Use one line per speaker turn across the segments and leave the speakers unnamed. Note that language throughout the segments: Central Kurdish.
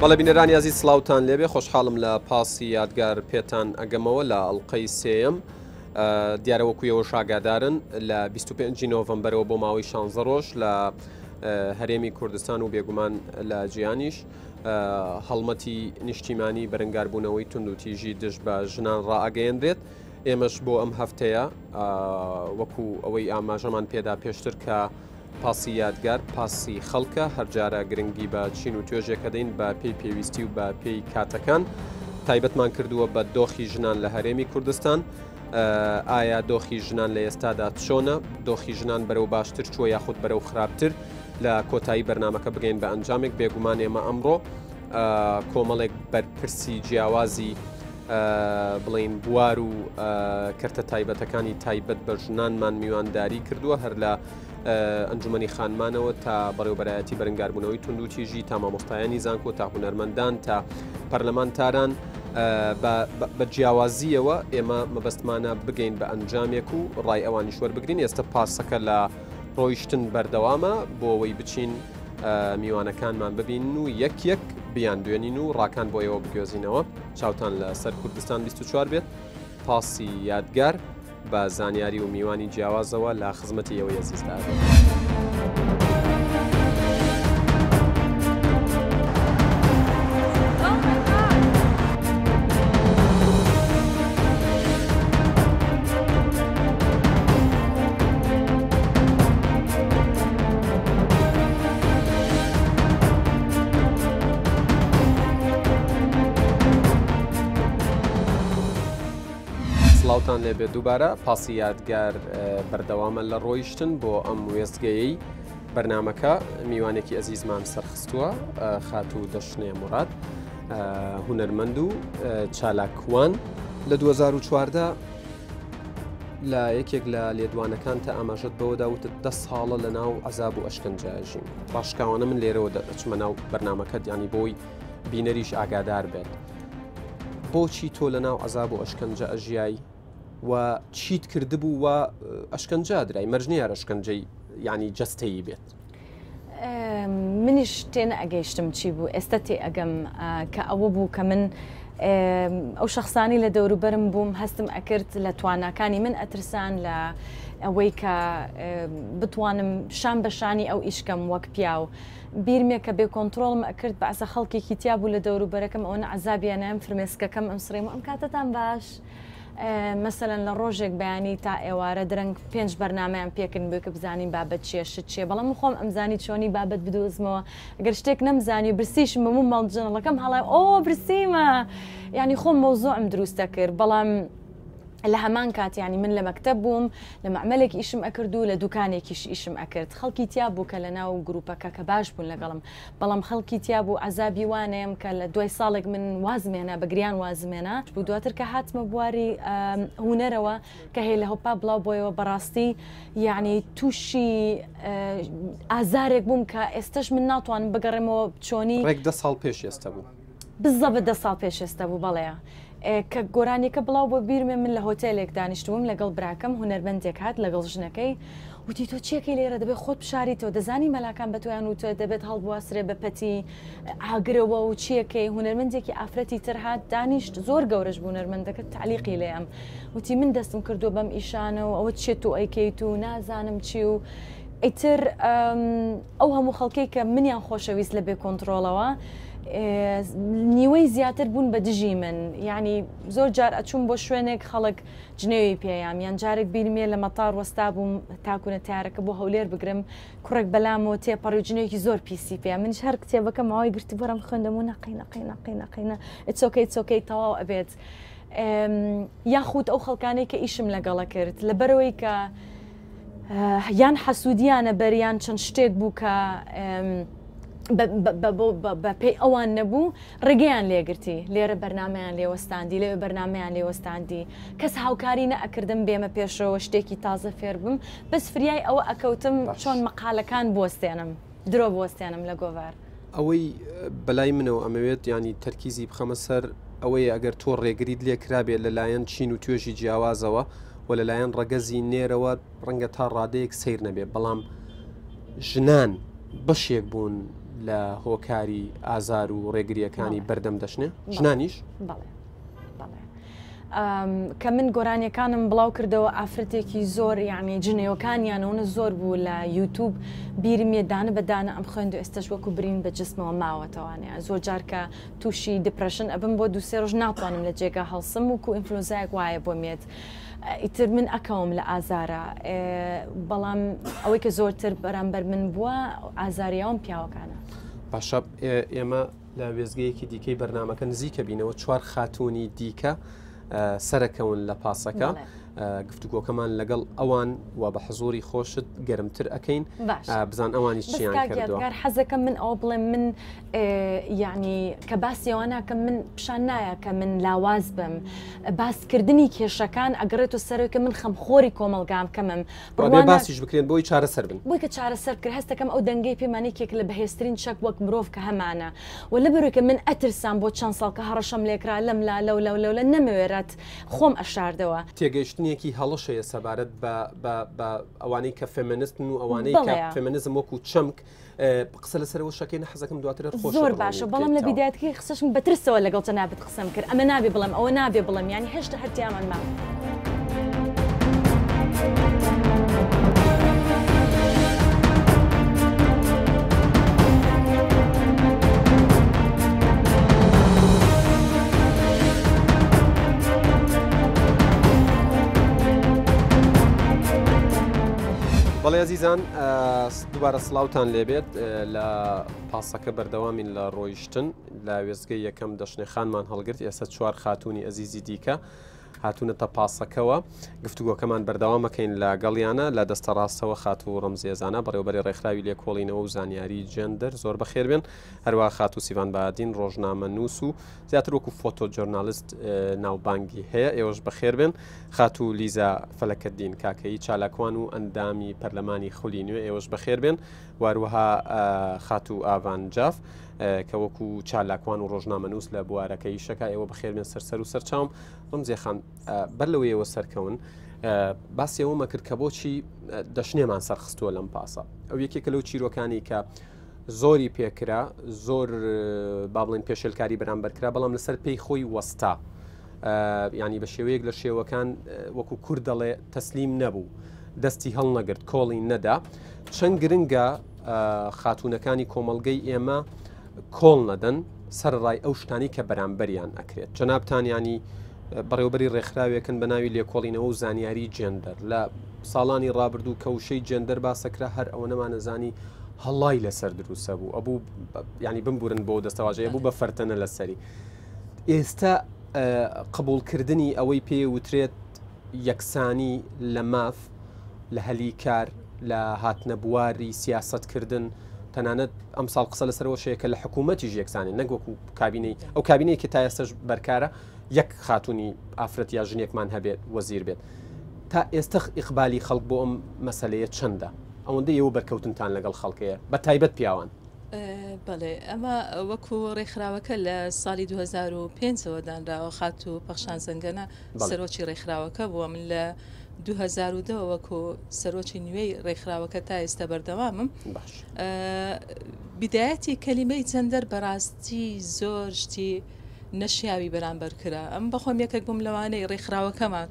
بەڵێ بینەرانی ئازیز سڵاوتان لێبێ خۆشحاڵم لە پاسی یادگار پێتان ئەگەمەوە لە ئەڵلقەی سێیەم دیارە وەکو ئێوەش ئاگادارن لە 25 نۆڤەمبەرەوە بۆ ماوەی 16 ڕۆژ لە هەرێمی کوردستان و بێگومان لە جیهانیش هەڵمەتی نیشتیمانی بەرەنگاربوونەوەی توندوتیژی دژ بە ژنان ڕائەگەیەنرێت ئێمەش بۆ ئەم هەفتەیە وەکو ئەوەی ئاماژەمان پێدا پێشتر کە پاسی یادگار پاسی خەڵکە هەرجارە گرنگی بە چین و توێژێکەدەین بە پێی پێویستی و بە پێی کاتەکان تایبەتمان کردووە بە دۆخی ژنان لە هەرێمی کوردستان ئایا دۆخی ژنان لە ئێستادا چۆنە دۆخی ژنان بەرەو باشتر چووە یاخود بەرەو خراپتر لە کۆتایی بەرنمەکە بگەین بە ئەنجامێک بێگومان ئێمە ئەمڕۆ کۆمەڵێک بەرپرسی جیاوازی بڵین بوار و کەرتە تایبەتەکانی تایبەت بە ژنانمان میوانداری کردووە هەر لە ئەنجومەنی خانمانەوە تا بەڕێوبەرایەتی بەرەنگاربوونەوەی توندوتیژی تا مامۆستایانی زانکۆ تا هونەرمەندان تا پەرلەمانتاران بە جیاوازیەوە ئێمە مەبەستمانە بگەین بە ئەنجامێک و ڕای ئەوانیش وەربگرین ئێستا پاسەکە لە ڕۆیشتن بەردەوامە بۆ ئەوەی بچین میوانەکانمان ببین و یەک یەک بیان دوێنین و ڕاکان بۆ ئێوە بگوێزینەوە چاوتان لە سەر کوردستان 24 بێت پاسی یادگار بە زانیاری و میوانی جیاوازەوە لە خزمەتی ئێوەی ئەزیزدا ئەبێت. سڵاوتان لێبێت دووبارە پاسی یادگار بەردەوامە لە ڕۆیشتن بۆ ئەم وێستگەیەی بەرنمەکە میوانێکی ئەزیزمان سەرخستووە خاتوو دەشنێ موراد هونەرمەند و چالاکوان لە 2014 لە یەکێک لە لێدوانەکان تا ئاماژەت بەوەدا وتت دە ساڵە لە ناو عذاب و ئەشکەنجاژیم ڕاشکاوانە من لێرەوە دەچمە ناو بەرنمەکەت ینی بۆی بینەریش ئاگادار بێت بۆچی تۆ لە ناو عەزاب و ئەشکەنجە ئەژیای و چیت کردبوو و ئەشکەنجە درای مەرج نییە ئەشکەنجەی یعنی جەستەیی بێت
منیش تێنە ئەگەیشتم چی بوو ئێستا تێ ئەگەم کە ئەوە بوو کە من ئەو شخصانی لە دەوروبەرم بووم هەستم ئەکرد لە تواناکانی من ئەترسان لە ئەوەی کە بتوانم شان بە شانی ئەو ئیشکەم وەک پیاو بیرمە کە بێ کۆنتڕۆڵم ئەکرد بەعزە خەڵکێکی تیا بوو لە دەوروبەرەکەم ئەوەنە عەزابیان نایم فرمێسکەکەم ئەمسڕیم و ئەم کاتەتان باش مەسەلەن لە ڕۆژێک بەیانی تا ئێوارە درەنگ پێنج بەرنامەیان پێکردن بۆی کە بزانین بابەت چیە شت چیە بەڵام من خۆم ئەمزانی چۆنی بابەت بدۆزمەوە گەر شتێک نەمزانی و برسیشم بوو ماڵ جەنەڵەکەم هەڵای ئۆ برسیمە یعنی خۆم مەوزوعم دروست دەکرد بەڵام لە هەمان کات یانی من لە مەکتەب بووم لە مەعمەلێک ئیشم ئەکرد و لە دوکانێکیش ئیشم ئەکرد خەڵکی تیا بوو کە لە ناو گروپەکە کە باش بوون لەگەڵم بەڵام خەڵکی تیا بوو عەزابی وانەیەم کە لە دوای ساڵێک من وازم هێنا بە گریان وازم هێنا بوو دواتر کە هاتمە بواری هونەرەوە کە هێلە هۆپا بڵاو بۆیەوە بەڕاستی یعنی تووشی ئازارێک بووم کە ئێستش من ناتوانم بگەڕێمەوە چۆنی
ڕێک دە ساڵ پێش ئێستا بوو
بزەبت دە ساڵ پێش ئێستا بوو بەڵێ کە گۆرانیەکە بڵاو بۆ بیرمێ من لە هۆتێلێک دانیشتبووم لەگەڵ براکەم هونەرمەندێک هات لەگەڵ ژنەکەی وتی تۆ چیەکەی لێرە دەبێت خۆت بشاریتەوە دەزانی مەلاکان بە تۆیان وتوە دەبێت هەڵبواسرێ بە پەتی ئاگرەوە و چیەکەی هونەرمەندێکی ئافرەتی تر هات دانیشت زۆر گەورەش بوو هونەرمەندەکە تعلیقی لێم وتی من دەستم کردووە بەم ئیشانە و ئەوە چیە تۆ ئەیکەیت و نازانم چی و ئیتر ئەو هەموو خەڵکەی کە منیان خۆشەویست لە بێ کۆنتڕۆڵەوە نیوەی زیاتر بوون بە دژی من یعنی زۆر جار ئەچوم بۆ شوێنێک خەڵک جنێوی پێیام یان جارێک بیرمێ لە مەتار وەستا بووم تاکوونە تارەکە بۆ هەولێر بگرم کوڕێک بەلامەوە تێپەڕی و جنێوێکی زۆر پیسی پێ منیش هەر کتێبەکە ماوەی گرتی بەرم خوێندەم و نەقی نەقی نەقی نەقینە ئچۆکەی چۆکەی تەواو ئەبێت یاخود ئەو خەڵکانەی کە ئیشم لەگەڵە کرد لەبەرەوەی کە یان حەسوودیانە بەر یان چەند شتێک بوو کە بە پێی ئەوان نەبوو ڕێگەیان لێگرتی لێرە بەرنمەیان لێوەستاندی لەوێ بەرنمەیان لێوەستاندی کەس هاوکاری نەئەکردم بێمە پێشەوە شتێکی تازە فێر بم بەس فریای ئەوە ئەکەوتم چۆن مەقالەکان بوەستێنم درۆ بوەستێنم لە گۆڤار.
ئەوەی بەلای منەوە ئەمەوێت ینی تەرکیزی بخەمە سەر ئەوەیە ئەگەر تۆ ڕێگریت لێ کرابێت لەلایەن چین و توێژی جیاوازەوە و لەلایەن ڕەگەزی نێرەوە ڕەنگە تا ڕادەیەک سەیر نەبێ بەڵام ژنان بەشێک بوون لە هۆکاری ئازار و ڕێگرییەکانی بەردەم دەشنێ؟ ژنانیش؟
بەڵێ. بەڵێ. کە من گۆرانیەکانم بڵاو کردەوە ئافرەتێکی زۆر یعنی جنێوەکانیانەوەنە زۆر بوو لە یوتوب بیرم یە دانە بە دانە ئەم خوێند و ئێستش وەکو برین بە جسمەوە ماوەتەوانە زۆر جار کە تووشی depression ئەبم بۆ دوسێ ڕۆژ ناتوانم لە جێگا هەڵسم وکو ئینفلۆنزایەک وایە بۆم یەت ئیتر من ئەکەوم لە ئازارە بەڵام ئەوەی کە زۆرتر بەرامبەر من بووە ئازاریاوم پیاوەکانە.
باشە ئێمە لە وێزگەیەکی دیکەی بەرنمەکە نزیکە بینەوە چوار خاتونی دیکە سەرەکەون لە پاسەکە گفتوگۆکەمان لەگەڵ ئەوان و بە حزوری خۆشت گەرمتر ئەەکەین بزان ئەوانی چیان کردووە
حەزەکەم من ئەوە بڵێم من یعنی کە باسی ئەوە ناکەم من پیشان نایە کە من لاواز بم باسکردنی کێشەکان ئەگەڕێتەوە سەرەوەی کە من خەمخۆری کۆمەڵگام کەمم
بڕوا باسیش بکرێن بۆی چارەسەر بن
بۆی کە چارەسەر بکرێت هەستەکەم ئەو دەنگەی پێمان یەکێک لە بەهێزترین چەک وەک مرۆڤ کە هەمانە و لەبەرەوەی کە من ئەترسام بۆ چەند ساڵ کە هەڕەشەم لێکرا لەم لا لەو لەو لەو لە نەمەوێرات خۆم ئەشاردەوە.
تێگەیشتنێکی هەڵەش هەیە سەبارەت بە بە بە ئەوانەی کە فێمێنستن و ئەوانەی کە فێمێنیزم وەکو چەمک قسە لەسەر ئەوە شەکەی نە حەزەکەم دواتر هەر خۆشت
زۆر باشە بەڵام لە بیدایەتەکەی قسەشم بە ترسەوە لەگەڵ جەنابت قسەم کرد ئەمە نابێ بڵێم ئەوە نابێ بڵێم یانی هێشتا هەر تیامان ماوە.
بەڵێ ئەزیزان دووبارە سڵاوتان لێبێت لە پاسەکە بەردەوامین لە ڕۆیشتن لە وێستگەی یەکەم دەشنێ خانمان هەڵگرت ئێستا چوار خاتوونی ئەزیزی دیکە هاتوونەتە پاسەکەوە گفتوگۆکەمان بەردەوامەکەین لە گەڵیانە لە دەستە ڕاستەوە خاتوو ڕەمزێزانە بەڕێوبەری ڕێکخراوی لێکۆڵینەوە و زانیاری جێندەر زۆر بەخێربێن هەروە خاتوو سیڤان بادین ڕۆژنامە نووس و زیاتر وەکو photojournalist ناوبانگی هەیە ئێوەش بەخێربێن خاتوو لیزا فەلەکەدین کاکەیی چالاکوان و ئەندامی پەرلەمانی خولی نوێ ئێوەش بەخێربێن واروەها خاتوو ئاڤان جاف کە وەکو چالاکوان و ڕۆژنامەنووس لە بوارەکە ئیشەکە ئێوە بەخێربێن سەر سەر و سەرچاوم ڕمزێ خان بەر لەوەی ئێوە سەرکەون باسی ئەوەمە کرد کە بۆچی دەشنێمان سەرخستووە لەم پاسە ئەو یەکێکە لەو چیرۆکانی کە زۆری پێکرا زۆر با بڵێن پێشێلکاری بەرامبەر کرا بەڵام لەسەر پێی خۆی وەستا ینی بە شێوەیەک لە شێوەکان وەکو کورد دەڵێ تەسلیم نەبوو دەستی هەڵنەگرت کۆڵی نەدا چەند گرنگە خاتونەکانی کۆمەڵگەی ئێمە کۆڵ نەدەن سەرڕای ئەو شتانی کە بەرامبەریان ئەکرێت جەنابتان ینی بەڕێوبەری ڕێکخراوێکن بە ناوی لێکۆڵینەوە و زانیاری جێندەر لە ساڵانی ڕابردوو کە وشەی جێندەر باسەکرا هەر ئەوە نەمانەزانی هەڵای لەسەر دروستە بوو ئەبوو ینی بمبورن بۆ دەستەواژەیە بوو بە فەرتەنە لەسەری ئێستا قبولکردنی ئەوەی پێ وترێت یەکسانی لە ماف لە هەلی کار لە هاتنە بواری سیاستکردن تەنانەت ئەمساڵ قسە لەسەرەوە شەیە کە لە حکوومەتیش یەکسانین نەک وەکو کابینەی ئەو کابینەیە کە تا ئێستاش بەرکارە یەک خاتونی ئافرەت یا ژنێکمان هەبێت وەزیر بێت تا ئێستا ئیقبالی خەڵک بۆ ئەم مەسلەیە چەندە ئەوەندە ئێوە بەرکەوتنتان لەگەڵ خەڵکەیە بە تایبەت پیاوان
بەڵێ ئەمە وەکو ڕێکخراوەکە لە ساڵی 2005ەوە دانراوە خاتوو پەخشان زەنگەنە سەرۆکی ڕێکخراوەکە بووە من لە 2010 وەکو سەرۆکی نوێی ڕێکخراوەکە تا ئێستا بەردەوامم بیدایەتی کەلیمەی جەندەر بەڕاستی زۆر شتی نەشیاوی بەرامبەر کرا ئەم بەخۆم یەکێک بووم لەوانەی ڕێکخراوەکەمان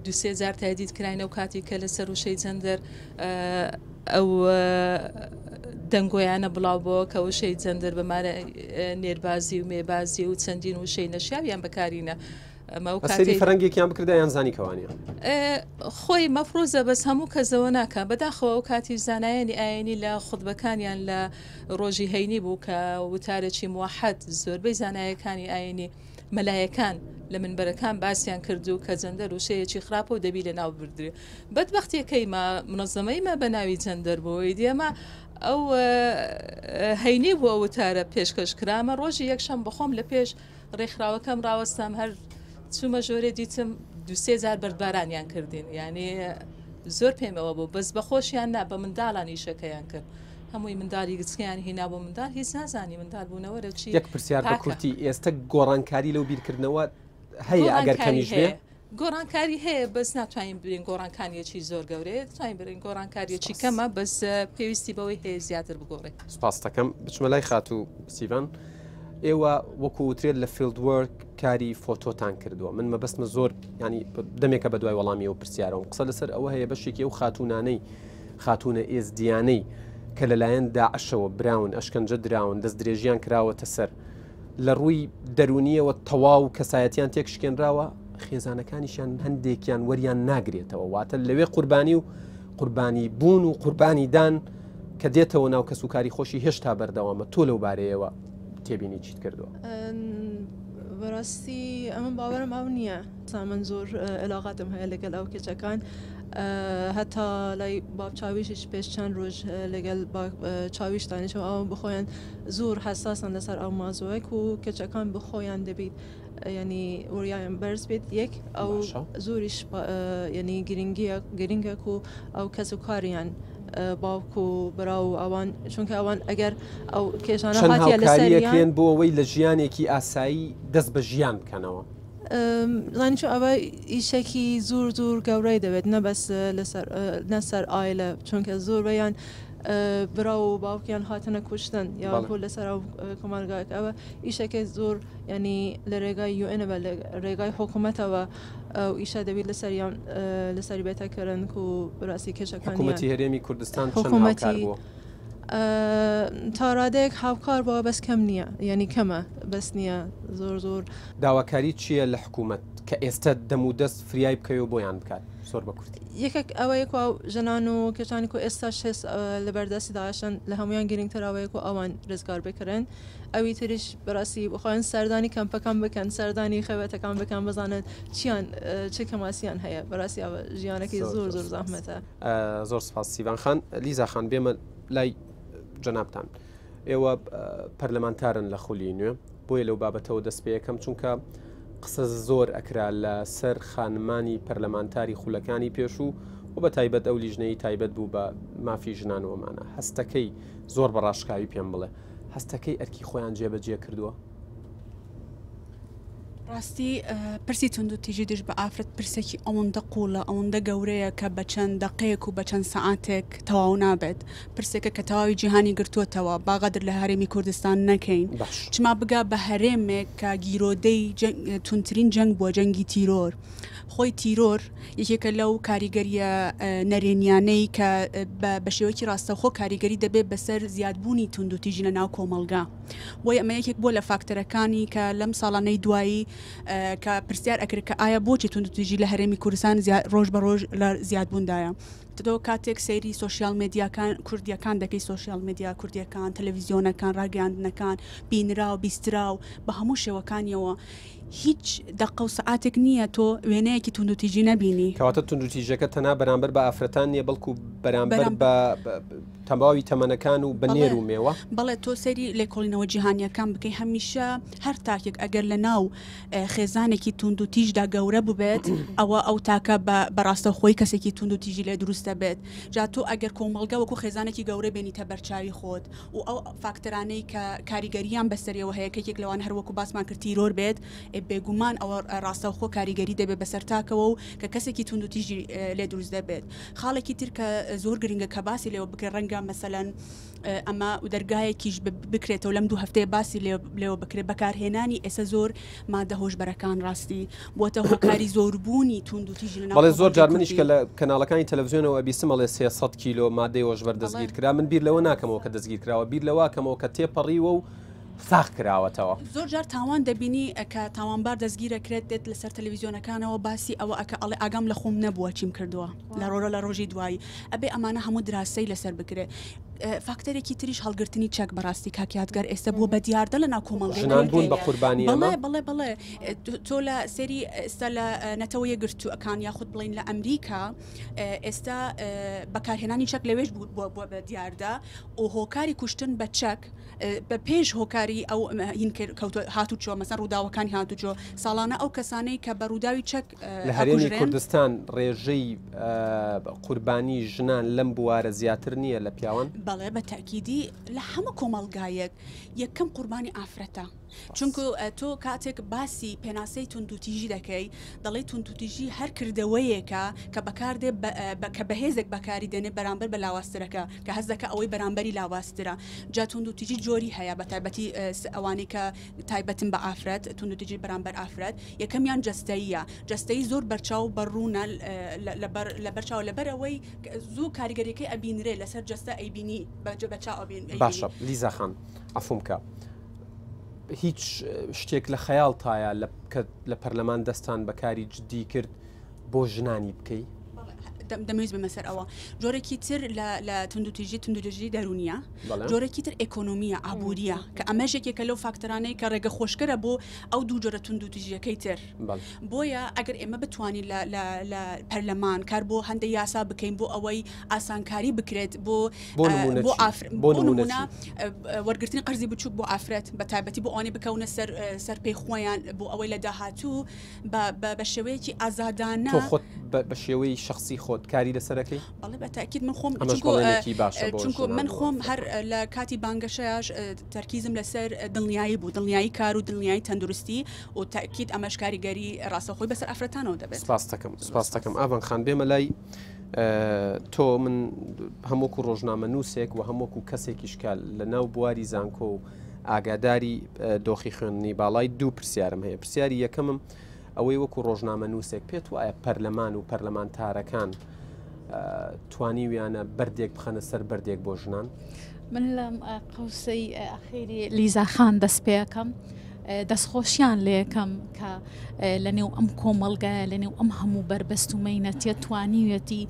دوسێ جار تادید کراینە و کاتی کە لەسەر وشەی جەندەر ئەو دەنگۆیانە بڵاو بۆ کە وشەی جەندەر بەمانە نێربازی و مێبازی و چەندین وشەی نەشیاویان بەکارینە
ئەمە و کاتێک فەرەنگێکیان بکردا یان زانی کەوانە
خۆی مەفروزە بەس هەموو کەسەوە ناکە بەداخەوە ئەو کاتی زانایانی ئاینی لە خوتبەکانیان لە ڕۆژی هەینی بوو کە وتارێکی موحد زۆربەی زانایەکانی ئاینی مەلایەکان لە منبەرەکان باسیان کردو کە جەندەر وشەیەکی خراپە و دەبی لە ناو بردرێ بەدبەختیەکەی مە منەزەمەی مە بە ناوی جەندەر بوو ئیدی ئەمە ئەو هەینی بوو ئەو وتارە پێشکەش کرامە ڕۆژی یەکشەم بەخۆم لە پێش ڕێکخراوەکەم ڕاوەستام هەر چوومە ژۆرێ دیتم دوسێ جار بەردبارانیان کردین یعنی زۆر پێمەوە بوو بەس بە خۆشیان نا بە منداڵان ئیشەکەیان کرد هەمووی منداڵی گچکەیان هینا بۆ منداڵ هیچ نازانی منداڵ بوونەوە لە چی
یەک پرسیار بە کورتی ئێستا گۆڕانکاری لەو بیرکردنەوە هەیە ئەگەر کەمیش بێ؟
گۆڕانکاری هەیە بەس ناتوانین برین گۆڕانکاریەکی زۆر گەورەیە دەتوانین برین گۆڕانکاریەکی کەمە بەس پێویستی بەوەی هەیە زیاتر بگۆڕێت.
سپاستەکەم بچمە لای خاتوو سیڤان ئێوە وەکو وترێت لە field work کاری فۆتۆتان کردووە من مەبەستمە زۆر ینی دەمێکە بە دوای وەڵامی ئەو پرسیارەوەم قسە لەسەر ئەوە هەیە بەشێکی ئەو خاتوونانەی خاتوونە ئێزدیانەی کە لەلایەن داعشەوە براون ئەشکەنجە دراون دەست درێژیان کراوەتە سەر لە ڕووی دەروونیەوە تەواو کەسایەتیان تێکشکێنراوە خێزانەکانیشیان هەندێکیان وەریان ناگرێتەوە واتە لەوێ قوربانی و قوربانی بوون و قوربانی دان کە دێتەوە ناو کەسوکاری خۆشی هێشتا بەردەوامە تۆ لەو بارەیەوە تێبینی چیت کردووە؟
بەڕاستی ئەمن باوەرم ئەو نییە من زۆر علاقاتم هەیە لەگەل ئەو کچەکان هەتا لای باب چاویشیش پێش چەند ڕۆژ لەگەل چاویش دانیشم ئەو بخۆیان زۆر حساسن لەسەر ئەو مازوەک و کچەکان بخۆیان دەبیت یعنی وریایان بەرز بێت یەک ئەو زۆریش یعنی گرنگیە گرنگە و ئەو کەس و کاریان باوک و برا و ئەوان چونکە ئەوان ئەگەر ئەو کێشانە
چەند هاوکاریەکرێن بۆ ئەوەی لە ژیانێکی ئاسایی دەست بە ژیان بکەنەوە؟
زانی چۆن ئەوە ئیشێکی زۆر زۆر گەورەی دەوێت نە بەس لەسەر نەسەر ئایلە چونکە زۆربەیان برا و باوکیان هاتنە کوشتن یاخود لەسەر ئەو کۆمەڵگایەک ئەوە ئیشەکەی زۆر ینی لە رێگای یوئێنەوە لە رێگای حکوومەتەوە ئەو ئیشە دەبیت لەسەریان لەسەری بێتەکردن و بەڕاستی کێشەکانی
حکوومەتی هەرێمی کوردستان حکوومەتی بووە؟
تا ڕادەیەک هاوکار بووە بەس کەم نییە یعنی کەمە بەس نییە زۆر زۆر.
داواکاری چییە لە حکوومەت کە ئێستا دەم و دەست فریای بکەوێ و بۆیان بکات؟ زۆر بە کورتی.
یەکێک ئەوەیە کو ژنان و کچانی کو ئێستاش هێس لە بەردەستی داعشن لە هەموویان گرنگتر ئەوەیە کو ئەوان رزگار بکرێن ئەوی تریش بەڕاستی خۆیان سەردانی کەمپەکان بکەن سەردانی خەوێتەکان بکەن بزانن چیان چ کەماسیان هەیە بەڕاستی ئەوە ژیانەکەی زۆر زۆر زەحمەتە.
زۆر سپاس سیڤان خان. لیزا خان بێمە لای جەنابتان. ئێوە پەرلەمانتارن لە خولی نوێ بۆیە لەو بابەتەوە دەست پێ ئەکەم چونکە قسە زۆر ئەکرا لە سەر خانمانی پەرلەمانتاری خولەکانی پێشوو و بە تایبەت ئەو لیژنەی تایبەت بوو بە مافی ژنان وەمانە هەستەکەی زۆر بە ڕاشکاوی پێم بڵێ هەستەکەی ئەرکی خۆیان جێبەجێ کردووە؟
ڕاستی پرسی توندوتیژی دژ بە ئافرەت پرسێکی ئەوەندە قوڵە ئەوەندە گەورەیە کە بە چەند دەقەیەک و بە چەند سەعاتێک تەواو نابێت پرسێکە کە تەواوی جیهانی گرتووەتەوە با غەدر لە هەرێمی کوردستان نەکەین چما بگا بە هەرێمێک کە گیرۆدەی توندترین جەنگ بووە جەنگی تیرۆر خۆی تیرۆر یەکێکە لەو کاریگەریە نەرێنیانەی کە بە شێوەیەکی ڕاستەوخۆ کاریگەری دەبێت بەسەر زیادبوونی توندوتیژی لە ناو کۆمەڵگا. بۆیە ئەمە یەکێک بووە لە فاکتەرەکانی کە لەم ساڵانەی دوایی کە پرسیار ئەکرێت کە ئایا بۆچی توندوتیژی لە هەرێمی کوردستان ڕۆژ بە ڕۆژ لە زیادبووندایە. تۆ کاتێک سەیری سۆشیال مێدیاکان کوردیەکان دەکەی سۆشیال مێدیا کوردیەکان تەلەڤیزیۆنەکان ڕاگەیاندنەکان بینراو بیستراو بە هەموو شێوەکانیەوە هیچ دەقە و سەعاتێک نییە تۆ وێنەیەکی توندوتیژی نەبینی.
کەواتە توندوتیژەکە تەنها بەرامبەر بە ئافرەتان نییە بەڵکو بەرامبەر بە تەواوی تەمەنەکان و بە نێر و مێوە.
بەڵێ تۆ سەیری لێکۆڵینەوە جیهانییەکان بکەی هەمیشە هەر تاکێک ئەگەر لە ناو خێزانێکی توندوتیژدا گەورە ببێت ئەوە ئەو تاکە بە ڕاستەوخۆی کەسێکی توندوتیژی لێ دروست دەبێت جا تۆ ئەگەر کۆمەڵگە وەکو خێزانێکی گەورە بێنیتە بەرچاوی خۆت و ئەو فاکتەرانەی کە کاریگەرییان بەسەریەوە هەیە کە یەکێک لەوان هەر وەکو باسمان کرد تیرۆر بێت بێگومان ئەوە ڕاستەوخۆ کاریگەری دەبێت بەسەر تاکەوە و کە کەسێکی توندوتیژی لێ دروست دەبێت. خاڵێکی تر کە زۆر گرنگە کە باسی لێوە بکرێت ڕەنگە مەسەلەن ئەمە دەرگایەکیش بکرێتەوە لەم دوو هەفتەیە باسی لێوە بکرێت بەکارهێنانی ئێستا زۆر مادە هۆشبەرەکان ڕاستی بووەتە هۆکاری زۆربوونی توندوتیژی لەناو
بەڵێ زۆر جار
کۆمەڵگەی
منیش
کوردی.
کە لە کەناڵەکانی تەلەڤزیۆنەوە ئەبیستم ئەڵێ 300 کیلۆ مادەی هۆشبەر دەستگیر کرا من بیر لەوە ناکەمەوە کە دەستگیر کراوە بیر لەوە ئەکەمەوە کە تێپەڕیوە و ساغ کراوەتەوە.
زۆر جار تاوان دەبینی کە تاوانبار دەستگیر ئەکرێت دێت لەسەر تەلەویزیۆنەکانەوە باسی ئەوە ئەکا ئەڵێ ئاگام لە خۆم نەبووە چیم کردووە لە ڕۆرە لە ڕۆژی دوایی ئەبێ ئەمانە هەموو دراسەی لەسەر بکرێ فاکتەرێکی تریش هەڵگرتنی چەک بەڕاستی کاک یادگار ئێستا بووە بە دیاردە لە ناو کۆمەڵگەی
ژنان بوون
کوردی
بە قوربانی ئەمە؟
بەڵێ بەڵێ بەڵێ تۆ لە سەیری ئێستا لە نەتەوە یەکگرتووەکان یاخود بڵێین لە ئەمریکا ئێستا بەکارهێنانی چەک لەوێش بووە بە دیاردە و هۆکاری کوشتن بە چەک بە پێش هۆکاری ئەو هین کەوتوە هاتوچۆ مەسەن ڕووداوەکانی هاتوچۆ ساڵانە ئەو کەسانەی کە بە ڕووداوی چەک
لە هەرێمی کوردستان ڕێژەی قوربانی ژنان لەم بوارە زیاتر نییە لە پیاوان؟
بەڵێ بە تەئکیدی لە هەموو کۆمەڵگایەک یەکەم قوربانی ئافرەتە چونکو تۆ کاتێک باسی پێناسەی توندوتیژی دەکەی دەڵێی توندوتیژی هەر کردەوەیەکە کە بەکاردێ کە بەهێزێک بەکاری دێنێ بەرامبەر بە لاوازترەکە کە هەست دەکا ئەوەی بەرامبەری لاوازترە جا توندوتیژی جۆری هەیە بە تایبەتی ئەوانەی کە تایبەتن بە ئافرەت توندوتیژی بەرامبەر ئافرەت یەکەمیان جەستەییە جەستەیی زۆر بەرچاو بەڕوونە لەبەر لەبەرچاو لەبەرئەوەی زوو کاریگەریەکەی ئەبینرێ لەسەر جەستە ئەیبینی بە چاو ئەبینی.
باشە لیزا خان عەفوم کە هیچ شتێک لە خەیاڵتایە لە کە لە پەرلەمان دەستان بە کاری جدی کرد بۆ ژنانی بکەی؟
دەمەویست بێمە سەر ئەوە جۆرێکی تر لە توندوتیژی توندوتیژی دەروونیە جۆرێکی تر ئێکۆنۆمیە ئابووریە کە ئەمەش یەکێکە لەو فاکتەرانەی کە ڕێگە خۆشکەرە بۆ ئەو دوو جۆرە توندوتیژیەکەی تر. بۆیە ئەگەر ئێمە بتوانین لە لە لە پەرلەمان کار بۆ هەندێک یاسا بکەین بۆ ئەوەی ئاسانکاری بکرێت بۆ
بۆ نمونە
بۆ
چی؟
ئافر
بۆ
بۆ
نمونە
نمونە
چی؟
وەرگرتنی قەرزی بچووک بۆ ئافرەت بە تایبەتی بۆ ئەوانەی بکەونە سەر سەر پێی خۆیان بۆ ئەوەی لە داهاتوو بە بە بە شێوەیەکی ئازادانە
تۆ خۆت بە بە شێوەی شەخسی خۆت کاری لەسەر ئەکەی؟
بەڵێ بە تاکید من خۆم
ئەمەش
چونکو
بەڵێنێکی باشە بۆ
چونکو
ژنان
من
و
خۆم هەر
ئافرەتان.
لە کاتی بانگەشەیاش تەرکیزم لەسەر دڵنیایی بوو دڵنیایی کار و دڵنیایی تەندروستی و تەئکید ئەمەش کاریگەری ڕاستەوخۆی بەسەر ئافرەتانەوە دەبێت.
سپاست دەکەم سپاست دەکەم ئاڤان خان بێمە لای تۆ من هەم وەکو ڕۆژنامەنووسێک و هەم وەکو کەسێکیش کە لە ناو بواری زانکۆ و ئاگاداری دۆخی خوێندنی باڵای دوو پرسیارم هەیە پرسیاری یەکەمم ئەوەی وەکو ڕۆژنامەنووسێک پێت وایە پەرلەمان و پەرلەمانتارەکان توانیویانە بەردێک بخەنە سەر بەردێک بۆ ژنان؟
من لەم قوسەی ئەخیری لیزا خان دەست پێەکەم دەستخۆشیان لێکەم کە لە نێو ئەم کۆمەڵگایە لە نێو ئەم هەموو بەربەست و مەینەتیە توانیویەتی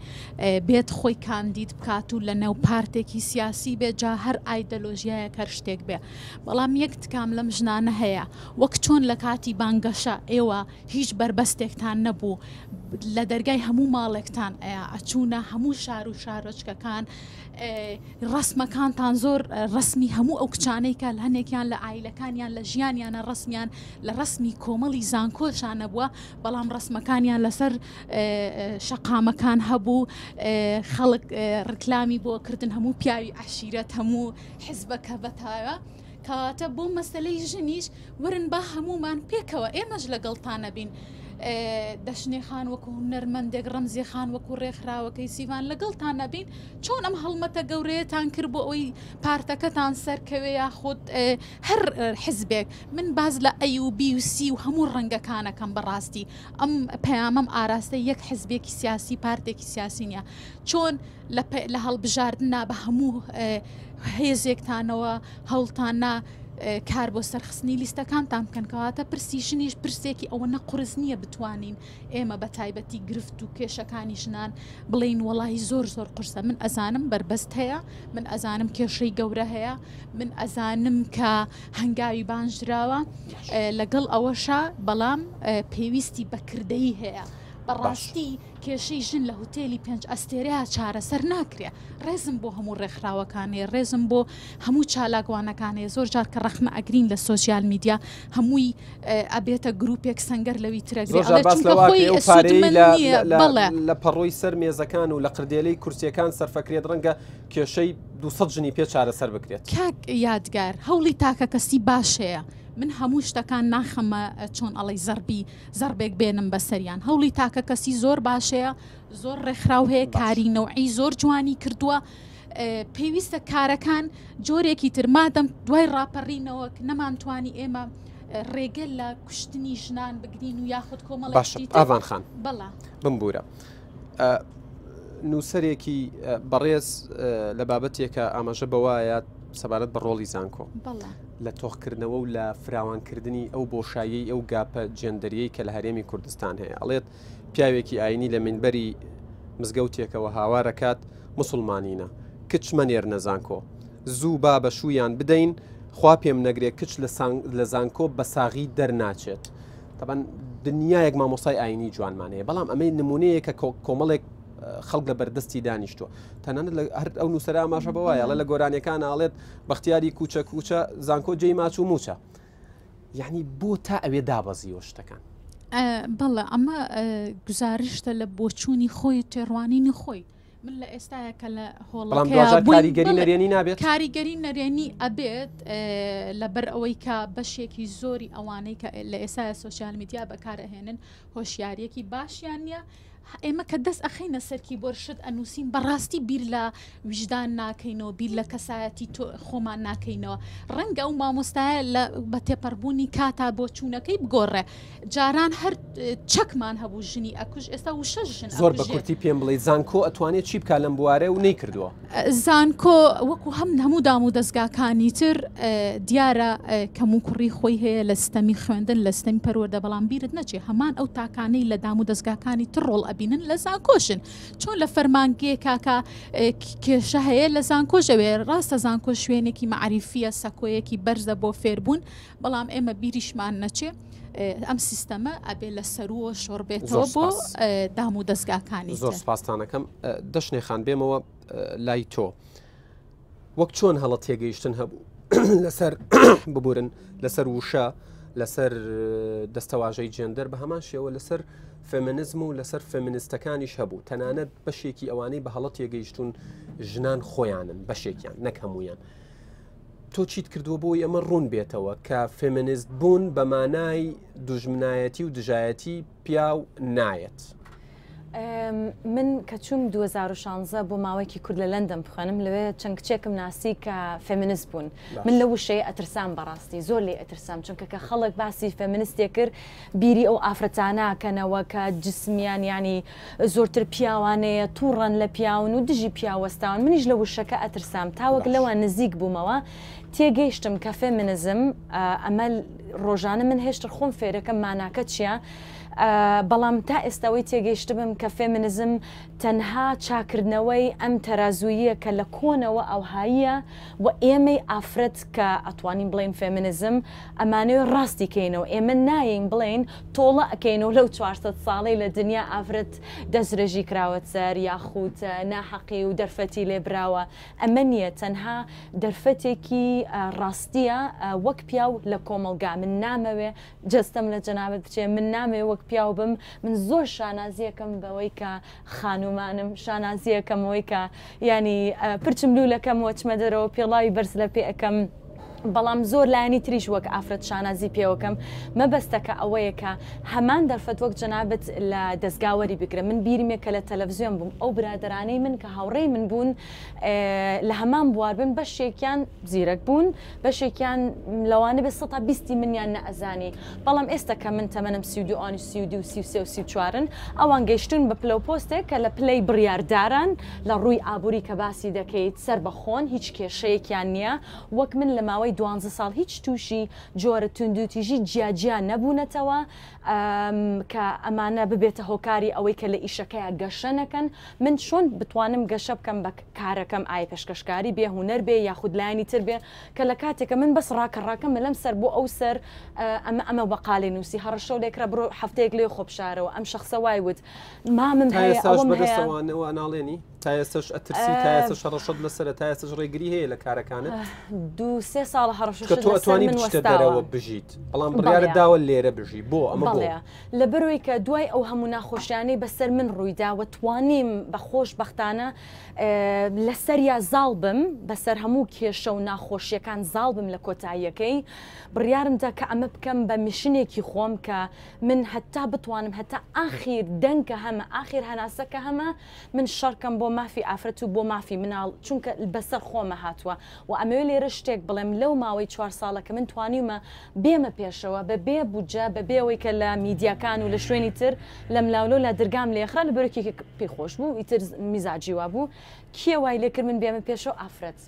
بێت خۆی کاندید بکات و لە نێو پارتێکی سیاسی بێت جا هەر ئایدەلۆژیایەک هەر شتێک بێ بەڵام یەک تکام لەم ژنانە هەیە وەک چۆن لە کاتی بانگەشە ئێوە هیچ بەربەستێکتان نەبوو لە دەرگای هەموو ماڵێکتان ئەیا ئەچوونە هەموو شار و شارۆچکەکان ڕەسمەکانتان زۆر ڕەسمی هەموو ئەو کچانەی کە هەنێکیان لە ئایلەکانیان لە ژیانیانە ڕەسمیان لە ڕەسمی کۆمەڵی زانکۆشان نەبووە بەڵام ڕەسمەکانیان لەسەر شەقامەکان هەبوو خەڵک ڕکلامی بۆ کردن هەموو پیاوی عشیرەت هەموو حزبەکە بەتاوە کەواتە بۆ مەسەلەی ژنیش وەرن با هەموومان پێکەوە ئێمەش لەگەڵتان نەبین دەشنێ خان وەکو هونەرمەندێک ڕەمزی خان وەکو ڕێکخراوەکەی سیڤان لەگەڵتان نەبین چۆن ئەم هەڵمەتە گەورەیەتان کرد بۆ ئەوەی پارتەکەتان سەرکەوێ یاخود هەر حزبێک من باز لە ئەی و بی و سی و هەموو ڕەنگەکانەکەم بەڕاستی ئەم پەیامەم ئاراستەی یەک حزبێکی سیاسی پارتێکی سیاسی نییە چۆن لە هەڵبژاردنا بە هەموو هێزێکتانەوە هەوڵتان نا کار بۆ سەرخستنی لیستەکانتان بکەن کەواتە پرسی ژنیش پرسێکی ئەوەنە قورس نییە بتوانین ئێمە بە تایبەتی گرفت و کێشەکانی ژنان بڵێین وەڵی زۆر زۆر قورسە من ئەزانم بەربەست هەیە من ئەزانم کێشەی گەورە هەیە من ئەزانم کە هەنگاوی بانژراوە لەگەڵ ئەوەشا بەڵام پێویستی بەکردەی هەیە بەڕاستی کێشەی ژن لە هوتێلی پێنج ئەستێرەیا چارەسەر ناکرێ. ڕێزم بۆ هەموو ڕێکخراوەکان هەیە، ڕێزم بۆ هەموو چالاکوانەکان هەیە، زۆر جار کە ڕەخنە ئەگرین لە سۆسیال میدیا هەمووی ئەبێتە گروپێک سەنگەر لەوی ترەگرێ
زۆر جار
ئەڵێ
باس
چونکە
لەوە
خۆی
ئەکرێ ئەو پارەی
سوودمەند
لە
نییە
لە
بەڵێ.
لە پەڕۆی سەر مێزەکان و لە قردێلەی کورسیەکان سەرفەکرێت ڕەنگە کێشەی 200 ژنی پێ چارەسەر بکرێت.
کاک یادگار هەوڵی تاکەکەسی باش هەیە من هەموو شتەکان ناخەمە چۆن ئەڵێی زەڕبی زەڕبێک بێنم بەسەریان هەوڵی تاکە کەسی زۆر باشەیە زۆر ڕێکخراو هەیە کاری نەوعی زۆر جوانی کردووە پێویستە کارەکان جۆرێکی تر مادەم دوای ڕاپەڕینەوە نەمانتوانی ئێمە ڕێگە لە کوشتنی ژنان بگرین و یاخود کۆمەڵ
باشە ئاڤان خان
بەڵا
بمبوورە نووسەرێکی بەڕێز لە بابەتێکە ئاماژە بەوایە سەبارەت بە ڕۆڵی زانکۆ لە تۆخکردنەوە و لە فراوانکردنی ئەو بۆشاییەی ئەو گاپە جێندەریەی کە لە هەرێمی کوردستان هەیە ئەڵێت پیاوێکی ئاینی لە مینبەری مزگەوتێکەوە هاوارەکات مسلمانینە کچ مەنێرنە زانکۆ زوو با بە شوویان بدەین خوا پێم نەگرێ کچ لە زانکۆ بە ساغی دەرناچێت تەبەن دنیایەک مامۆستای ئاینی جوانمان هەیە بەڵام ئەمەی نمونەیە کە کۆمەڵێک خەڵک لە بەردەستی دانیشتووە تەنانەت لە هەر ئەو نووسەرە ئاماژە بە وایە ئەڵێ لە گۆرانیەکان ئاڵێت بەختیاری کوچە کوچە زانکۆ جێی ماچ و موچە یعنی بۆ تا ئەوێ دابەزیوە شتەکان
بەڵێ ئەمە گوزارشتە لە بۆچوونی خۆی تێڕوانینی خۆی. من لە ئێستایا کە لە
بەڵام
هۆڵەکەیا
دواجار
بووین
کاریگەری
بەڵێ
نەرێنی نابێت؟
کاریگەری نەرێنی ئەبێت لەبەر ئەوەی کە بەشێکی زۆری ئەوانەی کە لە ئێستایا سۆشیال میدیا بەکار ئەهێنن هۆشیاریەکی باشیان نییە ئێمە کە دەست ئەخەینە سەر کیبۆرد شت ئەنووسین بەڕاستی بیر لە ویژدان ناکەینەوە بیر لە کەسایەتی تۆ خۆمان ناکەینەوە ڕەنگە ئەو مامۆستایە لە بە تێپەڕبوونی کاتا بۆچوونەکەی بگۆڕێ جاران هەر چەکمان هەبوو ژنی ئەکوش ئێستا وشە ژن
زۆر بە کورتی پێم بڵێ زانکۆ ئەتوانێت چی بکات لەم بوارە و نەیکردووە؟
زانکۆ وەکو هەم هەموو دام و دەزگاکانی تر دیارە کەم و کوڕی خۆی هەیە لە ستەمی خوێندن لە ستەمی پەروەردە بەڵام بیرت نەچێ هەمان ئەو تاکانەی لە دام و دەزگاکانی تر ڕۆڵ ئەبینن لە زانکۆشن چۆن لە فەرمانگەیەکا کە کێشە هەیە لە زانکۆش ئەوێ ڕاستە زانکۆ شوێنێکی مەعریفیە سەکۆیەکی بەرزە بۆ فێربوون بەڵام ئێمە بیریشمان نەچێ ئەم سیستەمە ئەبێ لە سەرووە شۆڕ بێتەوە بۆ دام و دەزگاکانی
زۆر سپاستانەکەم دەشنێ خان بێمەوە لای تۆ وەک چۆن هەڵە تێگەیشتن هەبوو لەسەر ببورن لەسەر وشە لەسەر دەستەواژەی جێندەر بە هەمان شێوە لەسەر فێمنزم و لەسەر فێمنستەکانیش هەبوو تەنانەت بەشێکی ئەوانەی بە هەڵە تێگەیشتون ژنان خۆیانن بەشێکیان نەک هەمویان تۆ چیت کردووە بۆی ئەمە ڕوون بێتەوە کە فێمنیست بوون بە مانای دوژمنایەتی و دژایەتی پیاو نایەت؟
من کە چووم 2016 بۆ ماوەیەکی کورت لە لەندەن بخوێنم لەوێ چەند کچێکم ناسی کە فێمنست بوون من لە وشەیە ئەترسام بەڕاستی زۆر لێ ئەترسام چونکە کە خەڵک باسی فێمنستێ کرد بیری ئەو ئافرەتانە کەنەوە کە جسمیان ینی زۆرتر پیاوانەیە توڕەن لە پیاون و دژی پیاو وەستاون منیش لە وشەکە ئەترسام تاوەک لەوان نزیک بوومەوە تێگەیشتم کە فێمنزم ئەمە ڕۆژانە من هێشتر خۆم فێرەکەم ماناکە چییە بەڵام تا ئێستاوەی تێگەیشتبم کە فێمنزم تەنها چاکردنەوەی ئەم تەرازوویە کە لە کۆنەوە ئەوهاییە و ئێمەی ئافرەت کە ئەتوانین بڵێین فێمنزم ئەمانەوێ ڕاستی کەینەوە ئێمە نایەین بڵێین تۆڵە ئەکەینەوە لەو 400 ساڵەی لە دنیا ئافرەت دەستدرێژی کراوەت سەر یاخود ناحەقی و دەرفەتی لێ براوە ئەمە نییە تەنها دەرفەتێکی ڕاستیە وەک پیاو لە کۆمەڵگا من نامەوێ جەستەم لە جەنابت بچێ من نامەوێ وەک پیاو بم من زۆر شانازیەکەم بەوەی کە خانومانم شانازیەکەم ئەوەی کە یانی پرچم لولەکەم و ئەچمە دەرەوە پێڵاوی بەرز لە پێ ئەکەم بەڵام زۆر لایەنی تریش وەک ئافرەت شانازی پێوەکەم مەبەستەکە ئەوەیە کە هەمان دەرفەت وەک جەنابت لە دەزگا وەری بگرە من بیرمێ کە لە تەلەفزیۆن بووم ئەو برادەرانەی من کە هاوڕێی من بوون لە هەمان بوار بن بەشێکیان زیرەک بوون بەشێکیان لەوانە بێ سەتا بیستی منیان نەئەزانی بەڵام ئێستا کە من تەمەنم 32 ئەوانیش 32 و 33 و 34ن ئەوان گەیشتوون بە پلە و پۆستێک کە لە پلەی بڕیارداران لە ڕووی ئابووری کە باسی دەکەیت سەربەخۆن هیچ کێشەیەکیان نییە وەک من لە ماوەی دوانزە ساڵ هیچ تووشی جۆرە توندوتیژی جیاجیا نەبوونەتەوە کە ئەمانە ببێتە هۆکاری ئەوەی کە لە ئیشەکەیا گەشە نەکەن من چۆن بتوانم گەشە بکەم بە کارەکەم ئایا پێشکەشکاری بێ هونەر بێ یاخود لایەنی تر بێ کە لە کاتێکە من بەس ڕاکە ڕاکەمە لەم سەر بۆ ئەو سەر ئەمە ئەمە بەقالێ نووسی هەڕەشەو لێکرا بڕۆ هەفتەیەک لێ خۆ بشارەوە ئەم شەخسە وای وت مامم
تا
هەیە
ئێستاش
ئەوەم هەیە
بەدەستەوانەوە ناڵێنی؟ تا ئێستاش ئەترسی تا ئێستاش هەڕەشەت لەسەرە تا ئێستاش ڕێگری هەیە لە کارەکانت؟
دوو سێ ساڵە هەڕەشە
کە تۆ
لەسەر
ئەتوانی
من
بچیتە
وەستاوە
دەرەوە بژیت بەڵام بڕیارت
بەڵێ
داوە لێرە بژی بۆ ئەمە بۆ؟
بەڵێ لەبەرئەوەی کە دوای ئەو هەموو ناخۆشیانەی بەسەر من ڕوویدا و توانیم بە خۆشبەختانە لەسەریا زاڵ بم بەسەر هەموو کێشە و ناخۆشیەکان زاڵ بم لە کۆتاییەکەی بڕیارم دا کە ئەمە بکەم بە mission ێکی خۆم کە من هەتا بتوانم هەتا ئاخیر دەنگ کە هەمە ئاخیر هەناسە کە هەمە من شەڕکەم بۆ مافی ئافرەت و بۆ مافی مناڵ چونکە بەسەر خۆمە هاتووە و ئەمەوێ لێرە شتێک بڵێم لەو ماوەی چوار ساڵە کە من توانیومە بێمە پێشەوە بە بێ بودجە بە بێ ئەوەی کە لە میدیاکان و لە شوێنی تر لەملاولەولا درگام لێخرا لەبەر یەکێک پێی خۆش بوو ئیتر میزاجی وابوو کێ وای لێکرد من بێمە پێشەوە ئافرەت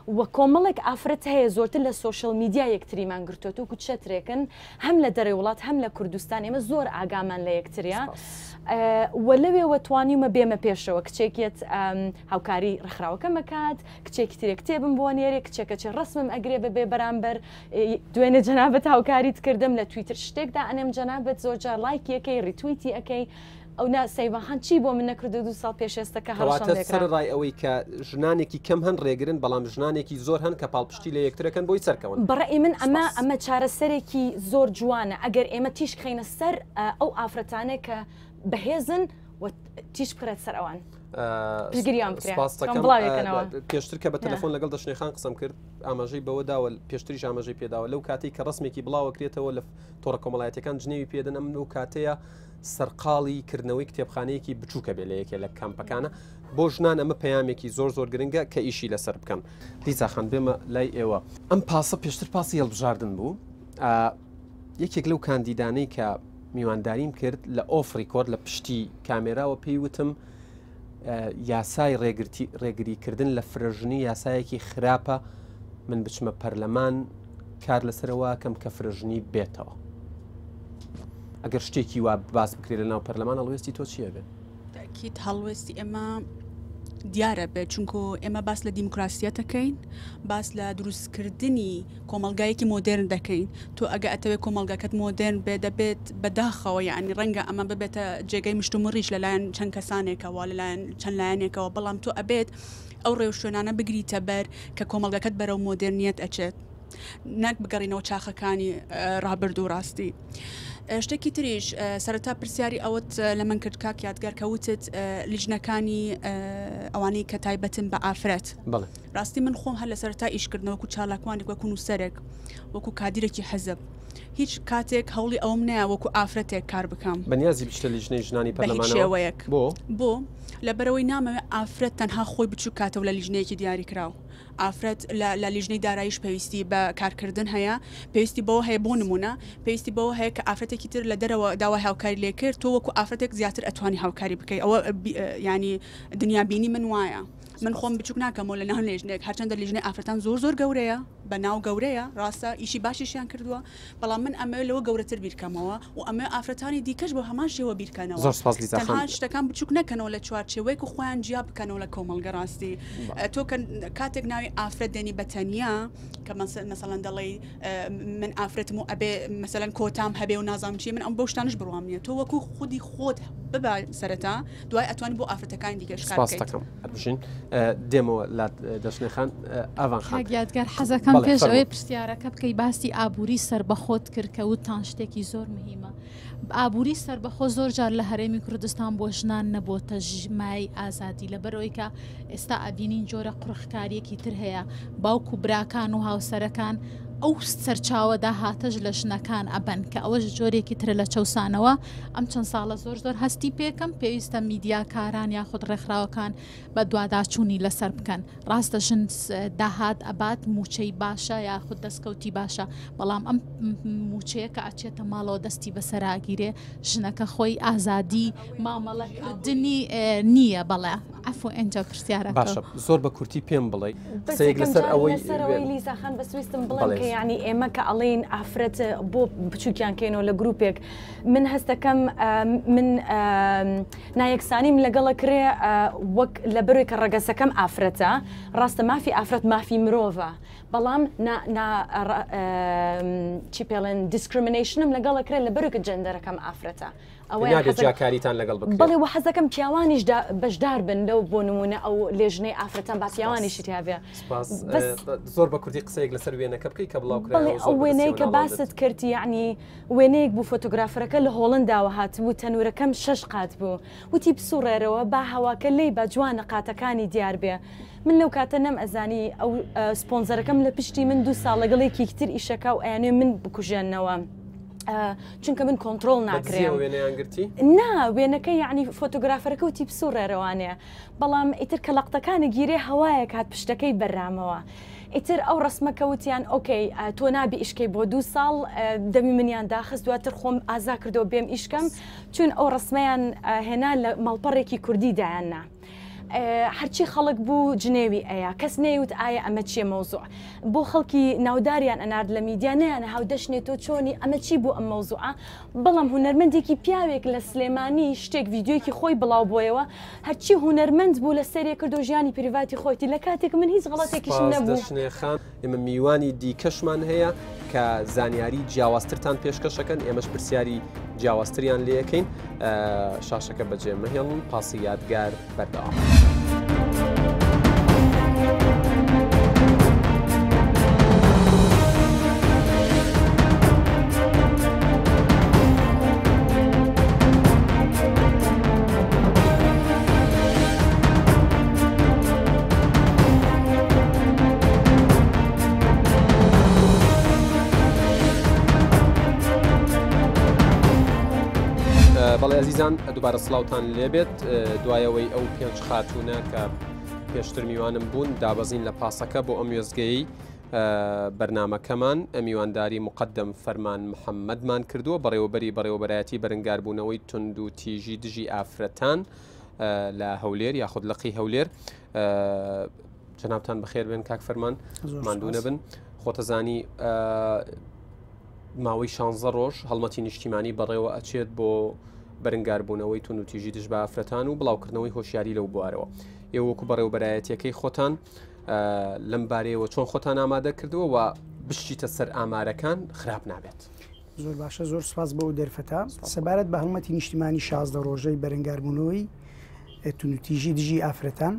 و کۆمەڵێک ئافرەت هەیە زۆرتر لە سۆشیال میدیا یەکتریمان گرتۆت وەکو چەترێکن هەم لە دەرەوەی وڵات هەم لە کوردستان ئێمە زۆر ئاگامان لە یەکتریە و لەوێوە توانیومە بێمە پێشەوە کچێکیت هاوکاری ڕێکخراوەکەم ئەکات کچێکی ترێ کتێبم بۆ نێرێ کچێکە چێ ڕسمم ئەگرێ بەبێ بەرامبەر دوێنێ جەنابت هاوکاریت کردم لە تویتر شتێک دائەنێم جەنابت زۆرجار لایکی ئەکەی retweet ی ئەکەی ئەو نا سەیڤان خان چی بۆ من نەکردو دوو ساڵ پێش ئێستا کە هەڕەشەم
کەواتە
لێکرا.
سەرەڕای ئەوەی کە ژنانێکی کەم هەن ڕێگرن بەڵام ژنانێکی زۆر هەن کە پاڵپشتی لە یەکترەکەن بۆی سەرکەون.
بەڕەئی من ئەمە
سپاس.
ئەمە چارەسەرێکی زۆر جوانە ئەگەر ئێمە تیشک خەینە سەر ئەو ئافرەتانەی کە بەهێزن و تیشک بخرێتە سەر ئەوان. پشتگیریان بکرێ.
سپاس دەکەم.
بڵاوێکەنەوە.
پێشتر کە بە تەلەفۆن لەگەڵ دەشنێ خان قسەم کرد ئاماژەی بەوە داوە پێشتریش ئاماژەی پێداوە لەو کاتەی کە ڕسمێکی بڵاوەکرێتەوە لە تۆڕە کۆمەڵایەتەکان جنێوی پێدەن ئەم لەو کاتەیە سەرقاڵی کردنەوەی کتێبخانەیەکی بچووکە بێ لە یەکێ لە کامپەکانە بۆ ژنان ئەمە پەیامێکی زۆر زۆر گرنگە کە ئیشی لەسەر بکەن. لیزا خان بێمە لای ئێوە ئەم پاسە پێشتر پاسی هەڵبژاردن بوو یەکێک لەو کاندیدانەی کە میوانداریم کرد لە off record لە پشتی کامێراوە پێی وتم یاسای ڕێگریکردن لە فرەژنی یاسایەکی خراپە من بچمە پەرلەمان کار لەسەرەوە کەم کە فرەژنی بێتەوە ئەگەر شتێکی وا باس بکرێت لە ناو پەرلەمان هەڵوێستی تۆ چییە بێت؟
تاکیت هەڵوێستی ئێمە دیارە بێت چونکو ئێمە باس لە دیموکراسیەتەکەین باس لە دروستکردنی کۆمەڵگایەکی مۆدێرن دەکەین تۆ ئەگە ئەتەوێت کۆمەڵگاکەت مۆدێرن بێ دەبێت بەداخەوە یعنی ڕەنگە ئەمە ببێتە جێگەی مشتومڕیش لەلایەن چەند کەسانێکەوە لەلایەن چەند لایەنێکەوە بەڵام تۆ ئەبێت ئەو ڕێوشوێنانە بگریتە بەر کە کۆمەڵگەکەت بەرەو مۆدێرنیەت ئەچێت نەک بگەڕینەوە چاخەکانی ڕابردوو ڕاستی. شتێکی تریش سەرەتا پرسیاری ئەوەت لە من کرد کاک یادگار کە وتت لیژنەکانی ئەوانەی کە تایبەتن بە ئافرەت ڕاستی من خۆم هەر لە سەرەتا ئیشکردنەوە وەکو چالاکوانێک وەکو نووسەرێک وەکو کادیرێکی حزب هیچ کاتێک هەوڵی ئەوم نەیە وەکو ئافرەتێک کار بکەم.
بەنیازی بچتە لیژنەی ژنانی
بە هیچ
پەرلەمانەوە؟
شێوەیەک.
بۆ؟
بۆ؟ لەبەرئەوەی نامەوێت ئافرەت تەنها خۆی بچوک کاتەوە لە لیژنەیەکی دیاریکراو. ئافرەت لە لە لیژنەی داراییش پێویستی بە کارکردن هەیە، پێویستی بەوە هەیە بۆ نموونە پێویستی بەوە هەیە کە ئافرەتێکی تر لە دەرەوە داوای هاوکاری لێ کرد تۆ وەکو ئافرەتێک زیاتر ئەتوانی هاوکاری بکەی ئەوە یانی دنیابینی من وایە. من خۆم بچوک ناکەمەوە لە ناو لێژنەیەک هەرچەندە لیژنەی ئافرەتان زۆر زۆر گەورەیە بە ناو گەورەیە ڕاستە ئیشی باشیشیان کردووە بەڵام من ئەمەوێت لەوە گەورەتر بیرکەمەوە و ئەمەوێت ئافرەتانی دیکەش بە هەمان شێوە بیرکەنەوە
زۆر سپاس لیزا
تەنها
خان.
شتەکان بچوک نەکەنەوە لە چوارچێوەیەک و خۆیان جیا بکەنەوە لە کۆمەڵگە ڕاستی تۆ کە کاتێک ناوی ئافرەت دێنی بە تەنیا کە مەسەلەن دەڵێی من ئافرەتم و ئەبێ مەسەلەن کۆتام هەبێ و نازانم چی من ئەم بەو شتانەش بڕوام نییە تۆ وەکو خودی خۆت ببە سەرەتا دوای ئەتوانی بۆ ئافرەتەکانی دیکەش کار
سپاست
بکەیت.
دەکەم هەربژین دێمەوە لات دەشنێ خان ئاڤان خان.
کاک یادگار حەزەکەم
بەڵێ
پێش ئەوەی
فەرموو.
پرسیارەکە بکەی باسی ئابووری سەربەخۆت کرد کە وتتان شتێکی زۆر مهیمە ئابووری سەربەخۆ زۆر جار لە هەرێمی کوردستان بۆ ژنان نەبۆتە مایەی ئازادی لەبەرئەوەی کە ئێستا ئەبینین جۆرە قورخکاریەکی تر هەیە باوک و براکان و هاوسەرەکان ئەو سەرچاوە داهاتەش لە ژنەکان ئەبەن کە ئەوەش جۆرێکی ترە لە چەوسانەوە ئەم چەند ساڵە زۆر زۆر هەستی پێکەم پێویستە میدیاکاران یاخود ڕێکخراوەکان بە دواداچوونی لەسەر بکەن ڕاستە ژن داهات ئەبات موچەی باشە یاخود دەستکەوتی باشە بەڵام ئەم موچەیە کە ئەچێتە ماڵەوە دەستی بەسەراگیرێ ژنەکە خۆی ئازادی مامەڵەکردنی نییە بەڵێ عەفو ئینجا پرسیارەکە.
باشە زۆر بە کورتی پێم بڵێ قسەیەک لەسەر ئەوەی
لەسەرەوەی لیزا خان بەس ویستم بڵێم کە یعنی ئێمە کە ئەڵێین ئافرەت بۆ بچووکیان کەینەوە لە گروپێک من هەستەکەم من نایەکسانیم لەگەڵە کرێ وەک لەبەرەوەی کە ڕەگەزەکەم ئافرەتە ڕاستە مافی ئافرەت مافی مرۆڤە بەڵام نا نا چی پێڵێن discrimination م لەگەڵە کرێ لەبەرەوەی کە gender ەکەم ئافرەتە
ئەوەیان نابێت جیاکاریتان لەگەڵ بکرێت.
بەڵێ وە حەزەکەم پیاوانیش بەشدار بن لەو بۆ نمونە ئەو لێژنەی ئافرەتان با پیاوانیشی تیا بێ.
سپاس. زۆر بە کورتی قسەیەک لەسەر وێنەکە بکەی کە بڵاو کرایەوە
بەڵێ
زۆر
ئەو
بە
وێنەی
دەستیەوە
کە
ناڵاندت.
باست کرد یەعنی وێنەیەک بوو فۆتۆگرافەرەکە لە هۆڵنداوە هاتبوو تەنورەکەم شەش قات بوو وتی بسوڕێرەوە با هەواکە لێی با جوانە قاتەکانی دیار بێ من لەو کاتە نەم ئەزانی ئەو سپۆنزەرەکەم لە پشتی من دوو ساڵ لەگەڵ یەکێکی تر ئیشەکا و ئەیانوێ من بکوژێننەوە. چونکە من کۆنتڕۆڵ
بە
ناکرێم.
دزیەوە وێنەیان گرتی؟
نا وێنەکە یەعنی فۆتۆگرافەرەکە وتی بسوڕێرەوانێ بەڵام ئیتر کە لەقتەکانە گیرێ هەوایەک هات پشتەکەی بەرامەوە ئیتر ئەو ڕەسمە کە وتیان okay تۆ نابی ئیشکەی بۆ دوو ساڵ دەمی منیان داخست دواتر خۆم ئازا کردەوە بێم ئیشکەم چون ئەو ڕەسمەیان هێنا لە ماڵپەڕێکی کوردی دایان نا. هەرچی خەڵک بوو جنێوی ئەیا کەس نەیوت ئایا ئەمە چیە مەوزوع بۆ خەڵکی ناوداریان ئەنارد لە میدیا نەیانە هاو دەشنێ تۆ چۆنی ئەمە چی بوو ئەم مەوزوعە بەڵام هونەرمەندێکی پیاوێک لە سلێمانی شتێک ڤیدیۆیەکی خۆی بڵاو بۆیەوە هەرچی هونەرمەند بوو لە سەرێ کردو ژیانی private ی خۆیتی لە کاتێک من هیچ غەڵەتێکیشم
سپاس
نەبوو.
دەشنێ خان ئێمە میوانی دیکەشمان هەیە کە زانیاری جیاوازترتان پێشکەشەکەن ئێمەش پرسیاری جیاوازتریان لێەکەین شاشەکە بەجێ مەهێڵن پاسی یادگار بەردەوام. بەڵێ ئەزیزان دووبارە سڵاوتان لێبێت دوایەوەی ئەو پێنج خاتوونە کە پێشتر میوانم بوون دابەزین لە پاسەکە بۆ ئەم وێزگەی بەرنمەکەمان میوانداری مقدم فەرمان محەممەدمان کردووە بەڕێوەبەری بەڕێوەبەرایەتی بەرنگاربوونەوەی تونند و تیژی دژی ئافرەتان لە هەولێر یاخود لقی هەولێر جەنابتان بەخێر بێن کاک فەرمان ماندوو نەبن خۆتەزانی ماوەی شانزە ڕۆژ هەڵمەتی نیشتیمانی بەڕێوە ئەچێت بۆ بەرنگاربوونەوەی توندوتیژی دژ بە ئافرەتان و بڵاوکردنەوەی هۆشیاری لەو بوارەوە. ئێوە وەکو بەڕێوەبەرایەتیەکەی خۆتان لەم بارەیەوە چۆن خۆتان ئامادە کردووە و بشچیتە سەر ئامارەکان خراپ نابێت.
زۆر باشە زۆر سپاس بۆ ئەو دەرفەتە. سەبارەت بە هەڵمەتی نیشتیمانی 16 ڕۆژەی بەرەنگاربوونەوەی توندوتیژی دژی ئافرەتان